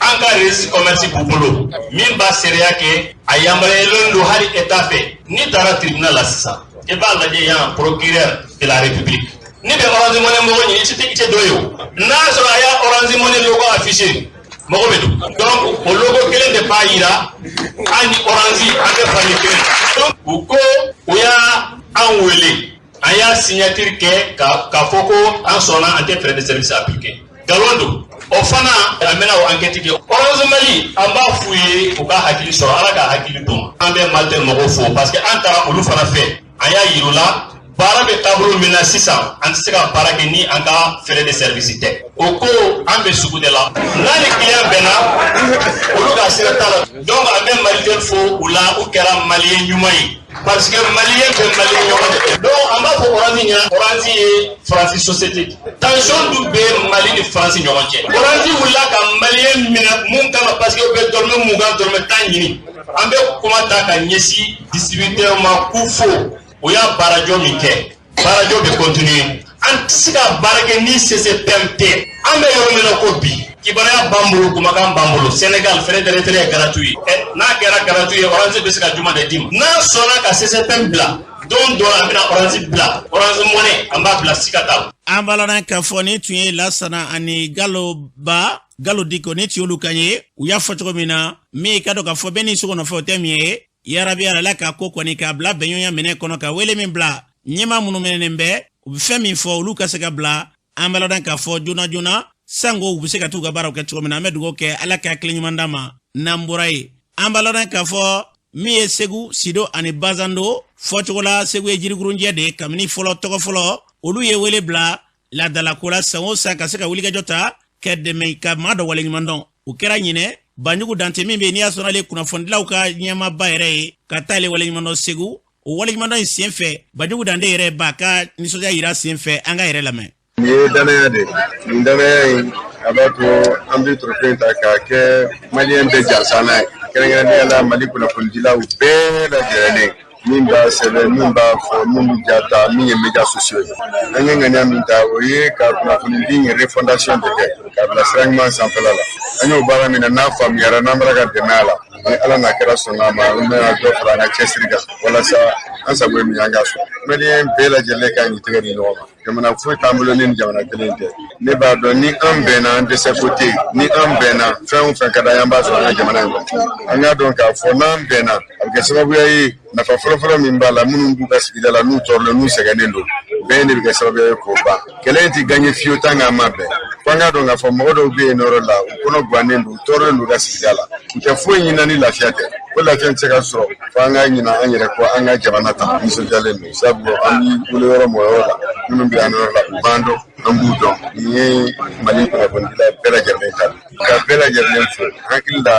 an ka registre commerce b'u bolo, min b'a seereya kɛ a yamaruyalen don hali état fɛ. N'i taara tribunal la sisan, i b'a lajɛ yan, procureur de la République, ni bɛ Orange Money mɔgɔ ɲini, i tɛ dɔ ye. O n'a sɔrɔ a y'a Orange Money logo affiché, mɔgɔ bɛ don. Donc o logo kelen de b'a yira an ni Orange an bɛ famille kelen. Donc u ko u y'a an wele, an y'a signature kɛ k'a fɔ ko an sɔnna, an tɛ frais de service appliqué. Nkalon don. O fana, an bɛna o enquête kɛ. Orange Mali, an b'a f'u ye u ka hakili sɔrɔ, Ala ka hakili d'u ma. An bɛ Malitel mɔgɔw fo parce que an taara olu fana fɛ, an y'a yir'u la baara bɛ taabolo min na sisan, an tɛ se ka baara kɛ ni an ka frais de service tɛ. O ko an bɛ sugu de la, n'a ni client bɛnna, olu ka sira t'a la. Donc an bɛ Malitel fo u la, u kɛra malien ɲuman ye parce que malien bɛ malien ɲɔgɔn de. Donc an b'a fɔ Orange ɲɛna, Orange ye Faransi société, tension dun bɛ Mali ni Faransi ɲɔgɔn cɛ. Orange wulila ka malien minɛ mun kama? Parce que u bɛ dɔrɔmɛ 20, dɔrɔmɛ 10 ɲini. An bɛ kuma ta ka ɲɛsin distributeur ma k'u fo, o y'a baarajɔ min kɛ, baarajɔ bɛ continuer. An tɛ se ka baara kɛ ni CCPM tɛ. An bɛ yɔrɔ min na ko bi, kibaruya b'an bolo, kumakan b'an bolo. Sénégal, frais de retrait ye gratuit ye. Ɛ, n'a kɛra gratuit ye, Orange bɛ se ka juma de d'i ma? N'an sɔnna ka CCPM bila, don dɔ an bɛna Orange bila, Orange Money an b'a bila, siga t'a la. An b'a lɔn k'a fɔ ni tun ye Lasana ani Galo Ba, Galo Diko, ni tun y'olu kan ye. U y'a fɔ cogo min na, min ka dɔn k'a fɔ bɛɛ ni sogo nɔfɛ, o tɛ min ye yarabi ala ka ko kɔni k'a bila bɛnɲɔgɔnya minɛ kɔnɔ, ka wele min bila ɲɛmaa minnu minɛnen bɛ, u bɛ fɛn min fɔ, olu ka se ka bila. An b'a lɔn k'a fɔ joona joona sango u bɛ se ka t'u ka baaraw kɛ cogo min na. An bɛ dugawu kɛ, Ala ka hakili ɲuman d'a ma. N'an bɔra yen, an b'a lɔn k'a fɔ min ye Segu, Sido ani Bazando fɔcogo la, Segu ye jirikurunjɛ de ye kabini fɔlɔ tɔgɔ fɔlɔ. Olu ye wele bila laadalako la san o san ka se ka wulikajɔ ta kɛ dɛmɛ ka maa dɔ waleɲuman dɔn. O kɛra ɲinɛ Banjugu Dante min bɛ yen, n'i y'a sɔrɔ ale kunnafonidilaw ka ɲɛmaaba yɛrɛ ye, ka taa ale waleɲuman dɔn Segu. O waleɲumandɔn in sen fɛ, Banjugu Dante yɛrɛ b'a ka nisɔndiya yira sen fɛ. An ka yɛrɛ lamɛn. Nin ye danaya de ye. Nin danaya in, a b'a to an bɛ trophée ta k'a kɛ malien bɛɛ jansan n'a ye, kɛrɛnkɛrɛnnenya la Mali kunnafonidilaw bɛɛ lajɛlen, min b'a sɛbɛn, min b'a fɔ, min bɛ ja ta, min ye médias sociaux ye. An ye ŋaniya min ta, o ye ka kunnafonidi in refondation de kɛ k'a bila sira ɲuman sanfɛla la. An y'o baara min na, n'a faamuyara, n'an bɔra ka dɛmɛ a la, ni Ala n'a kɛra sɔnna a ma, an bɛna dɔ fara an ka cɛsiri kan walasa an sago ye min ye, an k'a sɔrɔ. Malien bɛɛ lajɛlen ka ɲi tɛgɛ di ɲɔgɔn ma. Jamana foyi t'an bolo ni jamana kelen tɛ. Ne b'a dɔn, ni an bɛnna, an dɛsɛ ko tɛ yen. Ni an bɛnna, fɛn o fɛn ka d'an ye, an b'a sɔrɔ an ka jamana in kɔnɔ. An k'a dɔn k'a fɔ n'an bɛnna, a bɛ kɛ sababuya ye. Nafa fɔlɔfɔlɔ min b'a la, minnu b'u ka sigida la, n'u tɔɔrɔlen, n'u sɛgɛnnen don, bɛn de bɛ kɛ sababuya ye k'o ban. Kɛlɛ in tɛ gagner fiyewu tant qu'an ma bɛn. Fo an k'a dɔn k'a fɔ mɔgɔ dɔw bɛ yen yɔrɔ la, u kɔnɔ gannen don, u tɔɔrɔlen don u ka sigida la, u tɛ foyi ɲini ni lafiya tɛ. O lafiya tɛ se ka sɔrɔ fo an ka ɲina an yɛrɛ kɔ, an ka jamana ta. Nisɔndiyalen don, sabu an b'i bolo yɔrɔ mɔgɔ yɔrɔ la, minnu bɛ yan yɔrɔ la, u b'an dɔn, an b'u dɔn. Nin ye Mali kunnafonidila bɛɛ lajɛlen ta, ka bɛɛ lajɛlen fo. Hakili la,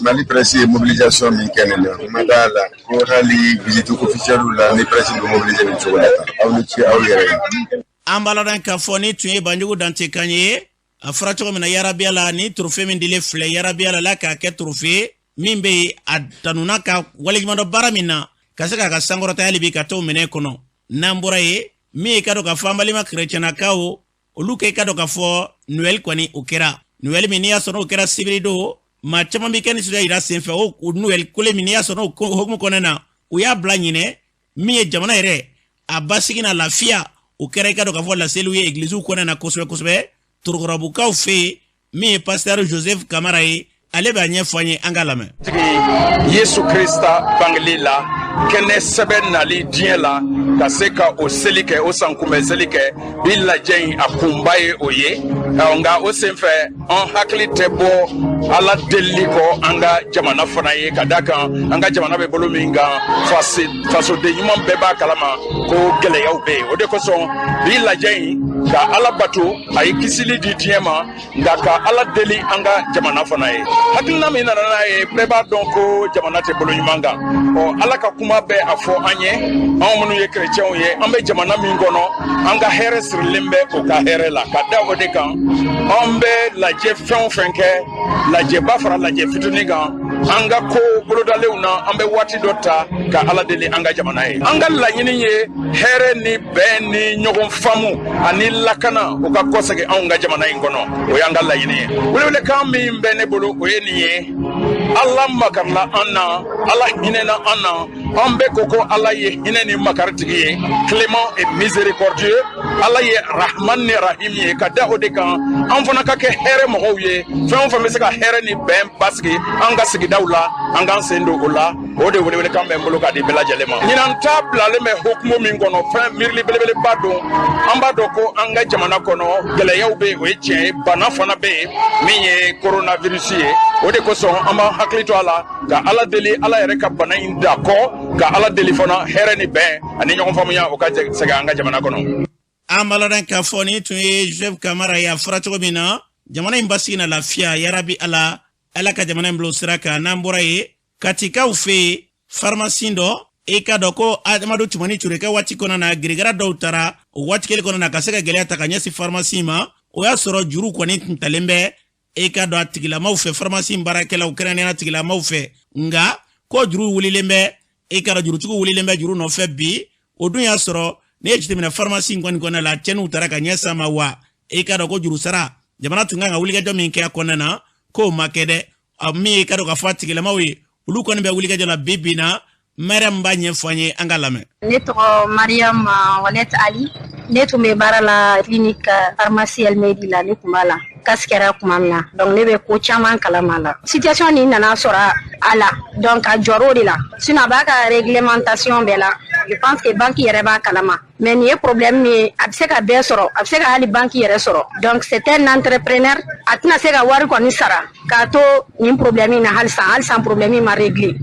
Mali presse ye mobilisation min kɛ nin na, n ma d'a la ko hali visite officielle la ni presse bɛ mobiliser nin cogo la tan. Aw ni ce aw yɛrɛ ye. An b'a lɔn k'a fɔ ni tun ye Banjugu Dante kan ye. A fɔra cogo min na, yarabiya la, ni trophée min dilen filɛ, yarabiya la k'a kɛ trophée min bɛ yen, a tanuna ka waleɲumandɔn baara min na, ka se k'a ka sankɔrɔta hali bi ka t'o minɛ kɔnɔ. N'an bɔra yen, min ye ka dɔn k'a fɔ an balima kerecɛnnakaw, olu kɛ ka dɔn k'a fɔ Noël kɔni, o kɛra Noël min n'i y'a sɔrɔ o kɛra sibiri don, maa caman bɛ kɛ nisɔndiya yira sen fɛ. O Noël kole min n'i y'a sɔrɔ o hukumu kɔnɔna na, u y'a bila ɲinɛ min ye jamana yɛrɛ a basigi na lafiya. O kɛra i ka dɔn k'a fɔ laseliw ye egiliziw kɔnɔna na kosɛbɛ kosɛbɛ Torokɔrɔbukaw fɛ yen. Min ye pasteur Joseph Kamara ye, ale b'a ɲɛfɔ an ye, an k'a lamɛn. Tigi Yesu Krista bangeli la, kɛnɛ sɛbɛ nali diɲɛ la, ka se ka o seli kɛ, o sankunbɛn seli kɛ, bi lajɛ in a kunba ye o ye. Nka o senfɛ, an hakili tɛ bɔ Ala delili kɔ an ka jamana fana ye, ka da kan an ka jamana bɛ bolo min kan, fasoden ɲuman bɛɛ b'a kalama ko gɛlɛyaw bɛ yen. O de kosɔn bi lajɛ in, ka Ala bato, a ye kisili di diɲɛ ma, nka ka Ala deli an ka jamana fana ye. Hakilina min nana n'a ye, bɛɛ b'a dɔn ko jamana tɛ bolo ɲuman kan. Ɔ, Ala ka kuma bɛ a fɔ an ye, anw minnu ye kerecɛnw ye, an bɛ jamana min kɔnɔ, an ka hɛrɛ sirilen bɛ o ka hɛrɛ la. Ka da o de kan, an bɛ lajɛ fɛn o fɛn kɛ, lajɛba fara lajɛ fitinin kan, an ka ko bolodalenw na, an bɛ waati dɔ ta ka Ala deli an ka jamana ye. An ka laɲini ye hɛrɛ ni bɛn ni ɲɔgɔn faamu ani lakana, o ka kɔsegin anw ka jamana in kɔnɔ. O y'an ka laɲini ye. Welewelekan min bɛ ne bolo, o ye nin ye: Ala makarila an na, Ala hinɛna an na. An bɛɛ ko ko Ala ye hinɛ ni makari tigi ye, clément et miséricordieux. Ala ye Rahman ni Rahim ye. Ka da o de kan, an fana ka kɛ hɛrɛ mɔgɔw ye. Fɛn o fɛn bɛ se ka hɛrɛ ni bɛn basigi an ka sigidaw la, an k'an sen don o la. O de welewelekan bɛ n bolo k'a di bɛɛ lajɛlen ma. Ɲinan ta bilalen bɛ hukumu min kɔnɔ, fɛn miirili belebeleba don. An b'a dɔn ko an ka jamana kɔnɔ gɛlɛyaw bɛ yen, o ye tiɲɛ ye. Bana fana bɛ yen min ye coronavirus ye. O de kosɔn an b'an hakili to a la ka Ala deli, Ala yɛrɛ ka bana in da kɔ, ka Ala deli fana hɛrɛ ni bɛn ani ɲɔgɔn faamuya, o ka segin an ka jamana kɔnɔ. An b'a lɔn k'a fɔ nin tun ye Joseph Kamara ye. A fɔra cogo min na, jamana in basigi na lafiya, yarabi Ala, Ala ka jamana in bila sira kan. N'an bɔra yen, Katikaw fɛ yen, farimasi dɔ, i ka dɔn ko Amadu Tumani Ture ka waati kɔnɔna na, girigara dɔw taara o waati kelen kɔnɔna na ka se ka gɛlɛya ta ka ɲɛsin farimasi ma. O y'a sɔrɔ juru kɔni tun talen bɛ, i ka dɔn, a tigilamaw fɛ, farimasi baarakɛlaw, kɛrɛnkɛrɛnnenya tigilamaw fɛ. Nka ko juru wulilen bɛ, i ka dɔn, jurutigiw wulilen bɛ juru nɔfɛ bi. O dun y'a sɔrɔ n'i ye jateminɛ, farimasi in kɔni kɔnɔna la, cɛnniw taara ka ɲɛsin a ma wa. I ka dɔn ko juru sara, jamana tun kan ka wulikajɔ min kɛ a kɔnɔna na, k'o ma kɛ dɛ. Min ye i ka dɔn k'a fɔ a tigilamaw ye, olu kɔni bɛ wulikajɔ la bi bi na. Mariam b'a ɲɛfɔ an ye, an ka lamɛn. Ne tɔgɔ Mariam Walet Ali. Ne tun bɛ baara la clinique pharmacie El Mehdi la. Ne tun b'a la casse kɛra tuma min na, donc ne bɛ ko caman kalama la. Situation nin nana sɔrɔ a la, donc a jɔr'o de la. Sinon a b'a ka réglementation bɛɛ la. Je pense que banque yɛrɛ b'a kalama, mais nin ye problème min ye, a bɛ se ka bɛɛ sɔrɔ, a bɛ se ka hali banque yɛrɛ sɔrɔ. Donc c'est un entrepreneur, a tɛna se ka wari kɔni sara k'a to nin problème in na halisa. Halisa problème in ma régler.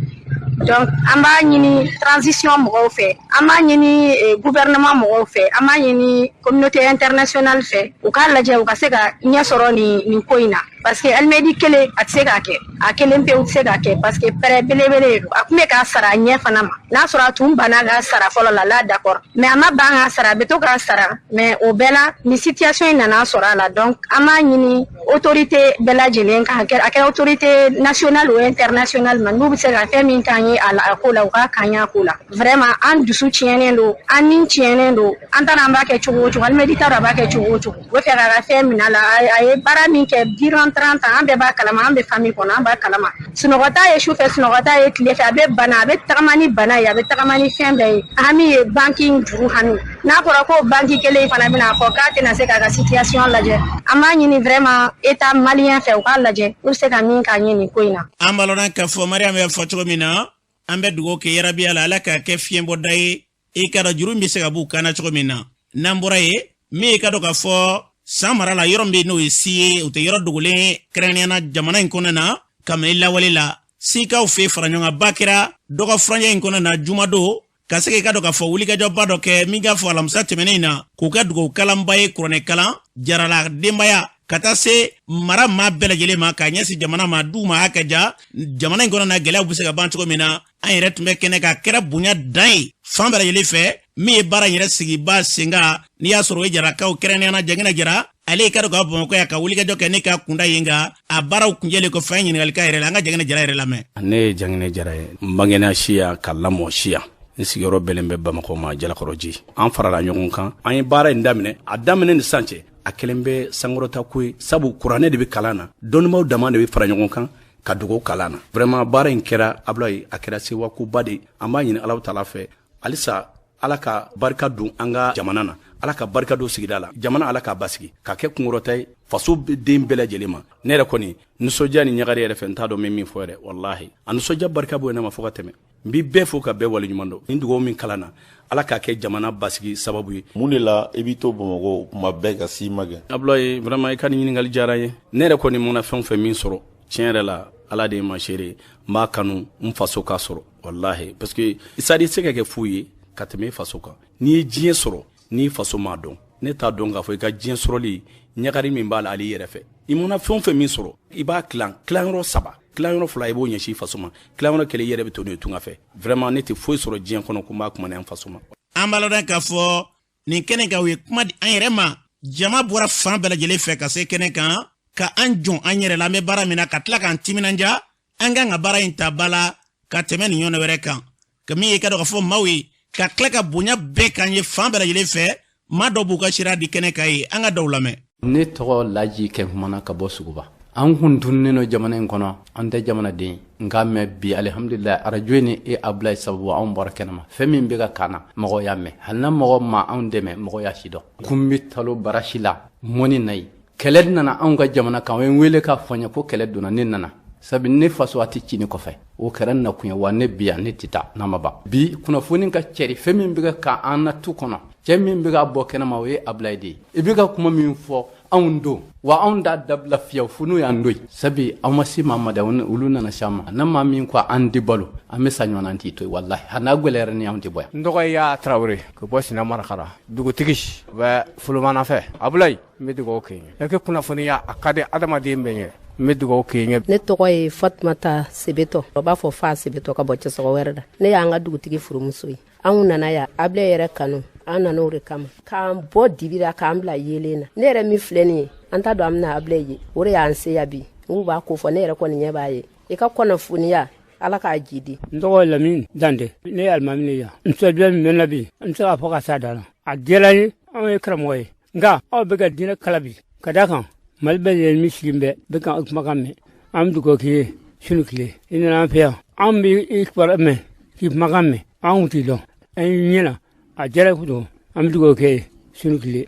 Donc an b'a ɲini transition mɔgɔw fɛ, an b'a ɲini gouvernement mɔgɔw fɛ, an b'a ɲini communauté internationale fɛ, u k'a lajɛ, u ka se ka ɲɛ sɔrɔ nin ko in na, parce que Elmedi kelen a tɛ se k'a kɛ, a kelen pewu tɛ se k'a kɛ, parce que prêt belebele don. A tun bɛ k'a sara a ɲɛ fana ma. N'a sɔrɔ a tun banna k'a sara fɔlɔ la la, d'accord, mais a ma ban k'a sara, a bɛ to k'a sara, mais o bɛɛ la nin situation in nana sɔrɔ a la. Donc an b'a ɲini autorité bɛɛ lajɛlen kan, a kɛra autorité nationale ou internationale ma, n'u bɛ se ka fɛn min k'an ye a la, a ko la, u k'a k'an ye a ko la. Vraiment, an dusu tiɲɛnen don, an ni tiɲɛnen don. An t'a dɔn an b'a kɛ cogo o cogo. Alimɛdi t'a dɔn a b'a kɛ cogo o cogo. U bɛ fɛ k'a ka fɛn minɛ a la. A ye baara min kɛ durant 30 ans, an bɛɛ b'a kalama, an bɛ famille kɔnɔ, an b'a kalama. Sunɔgɔ t'a ye su fɛ, sunɔgɔ t'a ye tile fɛ. A bɛ bana, a bɛ tagama ni bana ye, a bɛ tagama ni fɛn bɛɛ ye. Hami ye banque in juru hami. N'a fɔra ko banque kelen in fana bɛna fɔ k'a tɛna se k'a ka situation lajɛ, an b'a ɲini vraiment état malien fɛ, u k'a lajɛ, u bɛ se ka min k'an ye nin ko in na. An b'a lɔn k'a fɔ Mariam y'a fɔ cogo min na, an bɛ dugawu kɛ yarabi Ala, Ala k'a kɛ fiɲɛbɔda ye, i ka dɔn, juru in bɛ se ka b'u kan na cogo min na. N'an bɔra yen, min i ka dɔn k'a fɔ san mara la, yɔrɔ min bɛ yen n'o ye si ye, o tɛ yɔrɔ dogolen ye, kɛrɛnkɛrɛnnenya la jamana in kɔnɔna na, kabini lawale la, sikaw fɛ fara ɲɔgɔnkanba kɛra dɔgɔ furancɛ in kɔnɔna na jumadon, ka se k'i ka dɔn k'a fɔ wulikajɔba dɔ kɛ min ka fɔ alamisa tɛmɛnen in na, k'o kɛ dugawu kalanba ye, kuranɛ kalan jarala denbaya ka taa se mara maa bɛɛ lajɛlen ma, k'a ɲɛsin jamana ma, du ma hakɛ ja jamana in kɔnɔ na, gɛlɛyaw bɛ se ka ban cogo min na. An yɛrɛ tun bɛ kɛnɛ kan, kɛra bonya dan ye fan bɛɛ lajɛlen fɛ. Min ye baara in yɛrɛ sigiba sen kan, n'i y'a sɔrɔ o ye Jarakaw, kɛrɛnkɛrɛnnenya la Jangina Jara, ale ye ka dɔn ka Bamakɔ yan ka wulikajɔ kɛ ne ka kunda yen kan. A baaraw kunjɛlen kɔfɛ, an ye ɲininkali k'a yɛrɛ la. An ka Jangina Jara yɛrɛ lamɛn. Ne ye Jangina Jara ye, n bangena Siya ka lamɔ Siya, n sigiyɔrɔ bɛnnen bɛ Bamakɔ ma Jalakɔrɔji. An farala ɲɔgɔn kan, an ye baara in daminɛ. A daminɛ ni sisan cɛ, a kɛlen bɛ sankɔrɔta ko ye, sabu kuranɛ de bɛ kalan na, dɔnnibaw dama de bɛ fara ɲɔgɔn kan ka dugawu kalan na. Vraiment, baara in kɛra Abulayi, a kɛra sewakoba de. An b'a ɲini Alahu taala fɛ halisa, Ala ka barika don an ka jamana na. Ala ka barika don sigida la, jamana Ala k'a basigi, ka kɛ kunkɔrɔta ye faso den bɛɛ lajɛlen ma. Ne yɛrɛ kɔni nisɔndiya ni ɲagari yɛrɛ fɛ, n t'a dɔn n bɛ min fɔ yɛrɛ, walahi a nisɔndiya barika bonya ne ma fo ka tɛmɛ. N b'i bɛɛ fo ka bɛɛ waleɲuman dɔn. Nin dugawu min kalan na, Ala k'a kɛ jamana basigi sababu ye. Mun de la i b'i to Bamakɔ kuma bɛɛ ka s'i magɛn? Abulaye, vraiment i ka nin ɲininkali diyara n ye. Ne yɛrɛ kɔni mana fɛn o fɛn min sɔrɔ, tiɲɛ yɛrɛ la, Ala de ye ma seere ye, n b'a kanu n faso k'a sɔrɔ, walahi, parce que c'est-à-dire i tɛ se ka kɛ foyi ye ka tɛmɛ i faso kan. N'i ye diɲɛ sɔrɔ, n'i faso m'a dɔn, ne t'a dɔn k'a fɔ i ka diɲɛ sɔrɔli ɲagari min b'a la hali i yɛrɛ fɛ. I mana fɛn o fɛn min sɔrɔ, i b'a tilan tilanyɔrɔ 3, tilanyɔrɔ 2 i b'o ɲɛsin i faso ma, tilanyɔrɔ 1 i yɛrɛ bɛ to n'o ye tunga fɛ. Vraiment ne tɛ foyi sɔrɔ diɲɛ kɔnɔ ko n b'a kuma ni an faso ma. An b'a lɔn k'a fɔ nin kɛnɛ kan, u ye kuma di an yɛrɛ ma. Jama bɔra fan bɛɛ lajɛlen fɛ ka se kɛnɛ kan ka an jɔn an yɛrɛ la, an bɛ baara min na, ka tila k'an timinanja an kan ka baara in ta ba la ka tɛmɛ nin ɲɔgɔn wɛrɛ kan. Ka min ye, i ka dɔn k'a fɔ maaw ye ka tila ka bonya bɛɛ k'an ye fan bɛɛ lajɛlen fɛ. Maa dɔw b'u ka sira di kɛnɛ kan ye, an ka dɔw lamɛn. Ne tɔgɔ Laji Kɛnkumana ka bɔ Suguba. An kun tununnen don jamana in kɔnɔ, an tɛ jamanaden nka mɛ bi alihamudulila arajo ni e Abulaye sababu anw bɔra kɛnɛma. Fɛn min bɛ ka kan na, mɔgɔ y'a mɛn, hali na mɔgɔ ma anw dɛmɛ, mɔgɔ y'a si dɔn. Kun bɛ talo barasi la mɔni na yen. Kɛlɛ nana anw ka jamana kan, o ye n wele k'a fɔ n ye ko kɛlɛ donna, ne nana sabu ne faso a tɛ ci ne kɔfɛ. O kɛra n nakun ye, wa ne bi yan ne tɛ taa n'a ma ban. Bi kunnafoni ka cɛri, fɛn min bɛ ka kan an na tu kɔnɔ, cɛ min bɛ ka bɔ kɛnɛma o ye Abulaye de ye. I bɛ ka kuma min fɔ anw don, wa anw t'a dabila fiyewu fo n'u y'an don yen. Sabu aw ma se maa ma dɛ, olu nana se an ma. Na maa min ko an tɛ balo, an bɛ sa ɲɔgɔn na, an t'i to yen, walahi hali n'a gɛlɛyara ni anw tɛ bɔ yan. N tɔgɔ ye Yaa Tarawele ka bɔ Sina Marakara, dugutigi bɛ Folomana fɛ. Abulaye, n bɛ dugawu kɛ i ye. E kunnafoniya a ka di adamaden bɛɛ ye, n bɛ dugawu kɛ i ye. Ne tɔgɔ ye Fatumata Sebetɔ, o b'a fɔ fa Sebetɔ ka bɔ Cɛsɔgɔ wɛrɛ la. Ne y'an ka dugutigi furumuso ye. Anw nana yan Abulaye yɛrɛ kanu, an nana o de kama k'an bɔ dibi la k'an bila yeelen na. Ne yɛrɛ min filɛ nin ye, an t'a dɔn an bɛna Abulaye ye, o de y'an se yan bi. N'u b'a ko fɔ, ne yɛrɛ kɔni ɲɛ b'a ye. I ka kunnafoniya Ala k'a jidi. N tɔgɔ ye Lamini Dante, ne ye alimami ye yan. N sɔjɔ min bɛ na bi, n tɛ se k'a fɔ ka s'a dan na. A diyara n ye, anw ye karamɔgɔ ye, nka aw bɛ ka diinɛ kala bi ka d'a kan Mali bɛɛ lajɛlen min sigilen bɛ bɛ ka kumakan mɛn. An bɛ dugawu k'i ye su ni tile. I nana an fɛ yan, anw bɛ i kibaruya mɛn, k'i kumakan mɛn, anw t'i dɔn. An y'i ɲɛ na, a diyara kojugu, an bɛ dugawu kɛ ye su ni tile.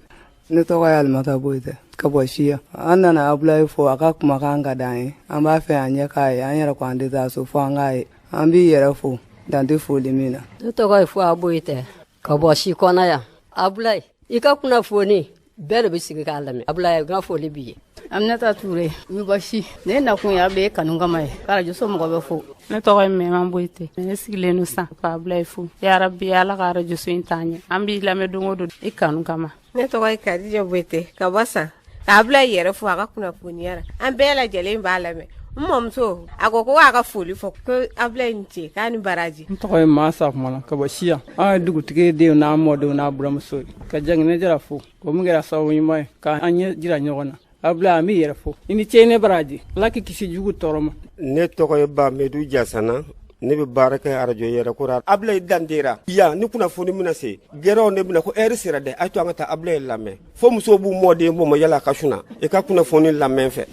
Ne tɔgɔ ye Alimata Boyite ka bɔ Siya. An nana Abulaye fo, a ka kumakan ka d'an ye, an b'a fɛ an ɲɛ k'a ye, an yɛrɛ ko an tɛ taa so fo an k'a ye. An b'i yɛrɛ fo dan tɛ foli min na. Ne tɔgɔ ye Fuwa Boyite ka bɔ Sikɔna yan. Abulaye, i ka kunnafoni bɛɛ de bɛ sigi k'a lamɛn. Abulaye, n ka foli b'i ye. Aminata Ture, n bɛ bɔ Si. Ne nakun ye Abulaye kanu kama ye. Arajoso mɔgɔ bɛ fo. Ne tɔgɔ ye Mɛma Boyite. Ne sigilen don san ka Abulaye fo. Yarabi Ala ka arajoso in taa ɲɛ. An b'i lamɛn don o don i kanu kama. Ne tɔgɔ ye Kadija Boyite ka bɔ San. Ka Abulaye yɛrɛ fo a ka kunnafoniya la. An bɛɛ lajɛlen b'a lamɛn. N mɔmuso a ko ko a ka foli fɔ ko Abulaye ni ce k'a ni baraji. N tɔgɔ ye Masa Kumana ka bɔ Siya. An ye dugutigi denw n'an mɔdenw n'a buramuso ye. Ka Janginɛ Jara fo, o min kɛra sababu ɲuman ye k'an ɲɛ jira ɲɔgɔn na. Abulaye, an b'i yɛrɛ fo. I ni ce, ne baraji. Ala k'i kisi jugu tɔɔrɔ ma. Ne tɔgɔ ye Bamedu Jasana. Ne bɛ baara kɛ arajo yɛrɛ kora. Abulaye Dandera yan ni kunnafoni bɛna se gɛrɛw ne bɛna ko ɛri sera dɛ, a to an ka taa Abulaye lamɛn. Fo musow b'u mɔden bɔ ma yala ka suna i ka kunnafoni lamɛn fɛ.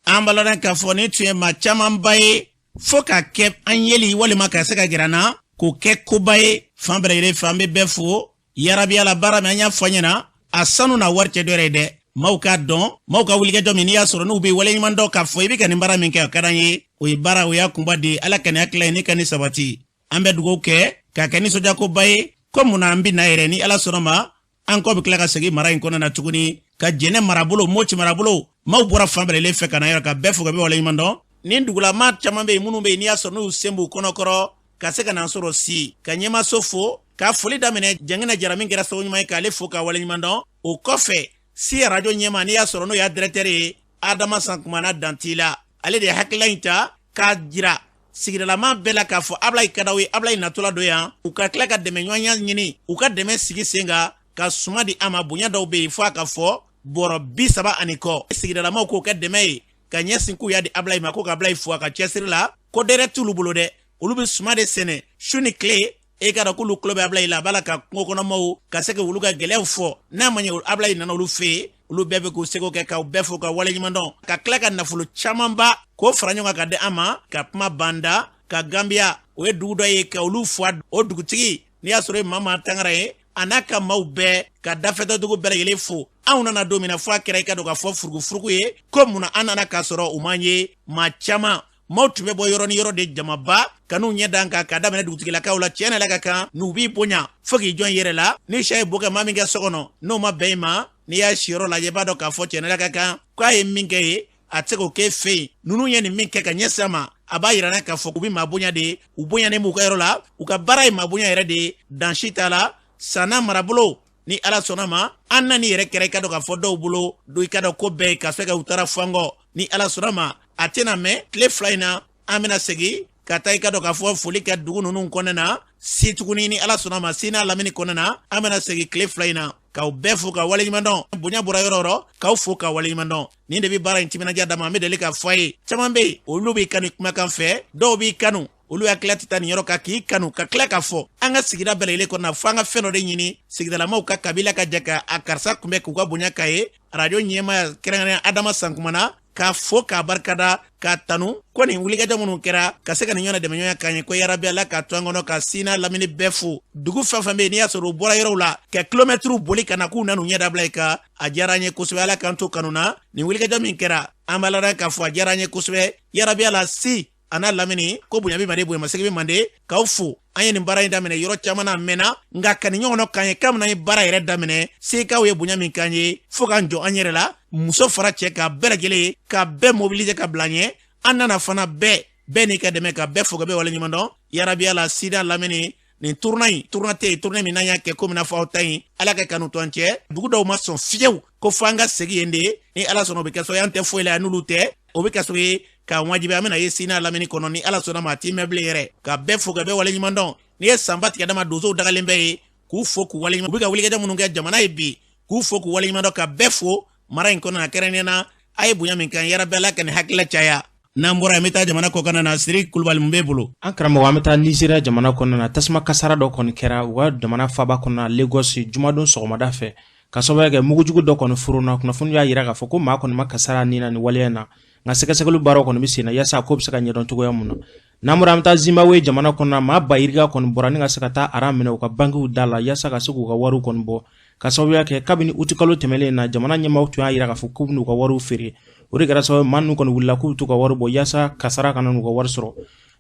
An b'a lɔn k'a fɔ nin tun ye maa camanba ye fo ka kɛ an yeli walima ka se ka gɛrɛ an na k'o kɛ koba ye fan bɛɛ lajɛlen fɛ. An bɛ bɛɛ fo yarabi Ala baara min an y'a fɔ an ɲɛna, a sanu n'a wari cɛ dɔ yɛrɛ ye dɛ. Maaw k'a dɔn, maaw ka wulikajɔ min n'i y'a sɔrɔ n'u bɛ waleɲuman dɔn k'a fɔ i bɛ ka nin baara min kɛ, o ka d'an ye. O ye baara, o y'a kunba de ye. Ala ka nin hakilila ye ne ka nin sabati. An bɛ dugawu kɛ k'a kɛ nisɔndiyakoba ye ko mun na an bɛ na yɛrɛ ni Ala sɔnna ma, an kɔ bɛ tila ka segin mara in kɔnɔ na tuguni ka Jɛnɛ marabolo, Moti marabolo, maaw bɔra fan bɛɛ lajɛlen fɛ ka na yɔrɔ ka bɛɛ fo ka bɛɛ waleɲuman dɔn. Nin dugulamaa caman bɛ yen minnu bɛ yen n'i y'a sɔrɔ n'u sen b'u kɔnɔkɔrɔ ka se ka n'an sɔrɔ si ka ɲɛmaso fo ka foli daminɛ Janginɛ Jara min kɛra sababu ɲuman ye k'ale fo ka waleɲuman dɔn. O kɔfɛ si arajo ɲɛmaa n'i y'a sɔrɔ n'o y'a directeur ye Adama Sankumana Dantila, ale de ye hakilila in ta k'a jira sigidalama bɛɛ la k'a fɔ Abulaye ka d'aw ye, Abulaye natɔla don yan, u ka tila ka dɛmɛɲɔgɔnya ɲini, u ka dɛmɛ sigi sen kan ka suma di a ma. Bonya dɔw bɛ yen fo a ka fɔ bɔrɔ 30 ani kɔ. Sigidalamaw k'o kɛ dɛmɛ ye ka ɲɛsin k'u y'a di Abulaye ma, ko ka Abulaye fo a ka cɛsiri la, ko dɛrɛ t'olu bolo dɛ, olu bɛ suma de sɛnɛ su ni tile. E ka dɔn k'olu tulo bɛ Abulaye la, a b'a la ka kungo kɔnɔmaw ka se ka olu ka gɛlɛyaw fɔ. N'a ma ɲɛ Abulaye nana olu fɛ yen, olu bɛɛ bɛ k'u seko kɛ k'aw bɛɛ fo ka waleɲuman dɔn, ka tila ka nafolo camanba k'o fara ɲɔgɔn kan ka di an ma. Ka kuma banda ka Gambiya, o ye dugu dɔ ye ka olu fo, o dugutigi n'i y'a sɔrɔ ye Mama Tangara ye, A n'a ka maaw bɛɛ ka dafɛtadugu bɛɛ lajɛlen fo. Anw nana don min na, fo a kɛra i ka dɔn k'a fɔ furugufurugu ye ko munna an nana k'a sɔrɔ u m'an ye. Maa caman, maaw tun bɛ bɔ yɔrɔ ni yɔrɔ de, jamaba ka n'u ɲɛ dan kan, ka daminɛ dugutigilakaw la. Tiɲɛ na, ka kan n'u b'i bonya fo k'i jɔn i yɛrɛ la. Ni sɛ ye bo kɛ maa min kɛ so kɔnɔ, n'o ma bɛn i ma, n'i y'a siyɔrɔ lajɛ, i b'a dɔn k'a fɔ tiɲɛ na, ka kan k'a ye min kɛ ye, a tɛ se k'o kɛ fɛ yen. Ninnu ye nin min kɛ ka ɲɛsin a ma, a b'a yira n na k'a fɔ u bɛ maa bonya de, u bonyanen b'u ka yɔrɔ la, u ka baara ye maa bonya yɛrɛ de ye, dan si t'a la. Sanna marabolo, ni Ala sɔnna ma, an nani yɛrɛ kɛra i ka dɔn k'a fɔ dɔw bolo don, i ka dɔn ko bɛɛ ye ka se ka u taara fangɔ. Ni Ala sɔnna ma, a tɛna mɛn, tile 2 in na, an bɛna segin ka taa i ka dɔn k'a fɔ foli kɛ dugu ninnu kɔnɔna na si tuguni. Ni Ala sɔnna ma, si n'a lamini kɔnɔna na, an bɛna segin tile 2 in na k'aw bɛɛ fo ka waleɲuman dɔn. Bonya bɔra yɔrɔ yɔrɔ, k'aw fo ka waleɲuman dɔn. Nin de bɛ baara in timinadiya dama. An bɛ deli k'a fɔ a ye, caman bɛ yen, olu b'i kanu kumakan fɛ, dɔw b'i kanu, olu hakili tɛ taa nin yɔrɔ kan k'i kanu ka tila k'a fɔ an ka sigida bɛɛ lajɛlen kɔnɔna, fo an ka fɛn dɔ de ɲini sigidalamaw ka kabila ka jɛ ka a karisa kunbɛn k'u ka bonya k'a ye. Arajo ɲɛmaa kɛrɛnkɛrɛn Adama Sankumana, k'a fo k'a barikada k'a tanu ko nin wulikajɔ minnu kɛra ka se ka nin ɲɔgɔn dɛmɛɲɔgɔnya k'an ye, ko yarabi Ala k'a to an kɔnɔ ka sina lamini bɛɛ fo. Dugu fɛn fɛn bɛ yen, n'i y'a sɔrɔ u bɔra yɔrɔw la ka kilomɛtiriw boli ka na k'u nan'u ɲɛ dabila i kan, a diyara an ye kosɛbɛ. Ala k'an to kanu na. Nin wulikajɔ min kɛra, an b'a la k'a fɔ a diyara an ye kosɛbɛ. Yarabi Ala, si a n'a lamini, ko bonya bɛ mande, bonyamasegin bɛ mande, k'aw fo. An ye nin baara in daminɛ yɔrɔ caman na, a mɛnna, nka ka nin ɲɔgɔnna k'an ye kabini an ye baara yɛrɛ daminɛ. Sekaw ye bonya min k'an ye fo k'an jɔ an yɛrɛ la, muso fara cɛ k'a bɛɛ lajɛlen ka bɛɛ mobiliser ka bila ɲɛ. An nana fana bɛɛ bɛɛ n'i ka dɛmɛ, ka bɛɛ fo ka bɛɛ waleɲuman dɔn. Yarabi Ala, sida lamini, nin tournée in, tournée tɛ yen, tournée min n'an y'a kɛ komi n'a fɔ aw ta in, Ala ka kanu to an cɛ. Dugu dɔw ma sɔn fiyewu ko fo an ka segin yen de. Ni Ala sɔnna, o bɛ kɛ so, an tɛ foyi la n'olu tɛ, o bɛ kɛ so ye k'a wajibi. An bɛna ye sina lamini kɔnɔ, ni Ala sɔnna ma, a t'i mɛn bilen yɛrɛ. Ka bɛɛ fo ka bɛɛ waleɲuman dɔn. N'i ye sanba tigɛ dama, donsow dagalen bɛ ye k'u fo k'u waleɲuman. U bɛ ka wulikajɔ minnu kɛ jamana ye bi, k'u fo k'u waleɲuman dɔn, ka bɛɛ fo mara in kɔnɔ na kɛrɛnkɛrɛnnenya na. A ye bonya min kan, yarabi Ala ka nin hakilila caya. N'an bɔra yen, an bɛ taa jamana kɔkan na. Siri Kulubali, mun b'e bolo? An karamɔgɔ, an bɛ taa Nizeriya jamana kɔnɔna na. Tasuma kasara dɔ kɔni kɛra u ka jamana faaba kɔnɔna Lagos jumadon sɔgɔmada fɛ, ka sababuya kɛ mugujugu dɔ kɔni forona. Kunnafoni y'a jira k'a fɔ ko maa kɔni ma kasara ni na nin waleya in na, nka sɛgɛsɛgɛli baaraw kɔni bɛ sen na yaasa a ko bɛ se ka ɲɛdɔn cogoya mun na. N'an bɔra, an bɛ taa Zimbabwe jamana kɔnɔna. Maa ba yirika kɔni bɔra ni ka se ka taa aran minɛ u ka bankiw da la yaasa ka se k'u ka wariw kɔni bɔ, ka sababuya kɛ kabini utikalo tɛmɛlen na, jamana ɲɛmaaw tun y'a jira k'a fɔ k'u bɛn'u ka wariw feere. O de kɛra sababu maa ninnu kɔni wulila k'u bɛ t'u ka wari bɔ yaasa kasara kana n'u ka wari sɔrɔ.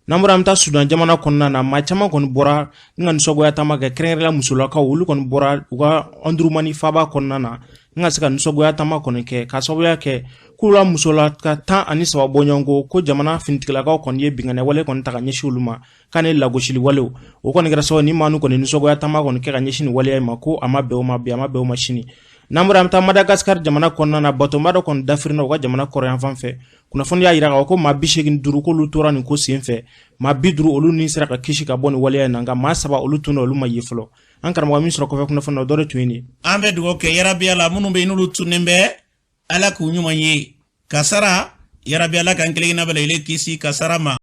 N'an bɔra, an bɛ taa Sudan jamana kɔnɔna na. Maa caman kɔni bɔra ni ka nisɔngoya taama kɛ, kɛrɛnkɛrɛnnenya musolakaw, olu kɔni bɔra u ka Omdurmani faaba kɔnɔna na ni ka se ka nisɔngoya taama kɔni kɛ, ka sababuya kɛ k'u la musolaka 13 bɔɲɔgɔnko ko jamana finitigilakaw kɔni ye binkanni wale kɔni ta ka ɲɛsin olu ma, k'a ni lagosili walew. O kɔni kɛra sababu ni maa ninnu kɔni nisɔngoya taama kɔni kɛ ka ɲɛsin nin waleya in ma, ko a ma bɛn o ma bi, a ma bɛn o ma sini. N'an bɔra, an bɛ taa Madagascar jamana kɔnɔna na. Batonba dɔ kɔni dafirina u ka jamana kɔrɔnyanfan fɛ. Kunnafoni y'a jira k'a fɔ ko maa 85 k'olu tora nin ko sen fɛ, maa 50 olu ni sera ka kisi ka bɔ nin waleya in na, nka maa 3 olu tununa, olu ma ye fɔlɔ. An karamɔgɔ, min sɔrɔ kɔfɛ kunnafoni na, o dɔ de tun ye nin. An bɛ dugawu kɛ yarabi Ala, minnu bɛ yen n'olu tunnen bɛ, Ala k'u ɲuman ye. Kasara, yarabi Ala k'an kelenkelenna bɛɛ lajɛlen kisi kasara ma.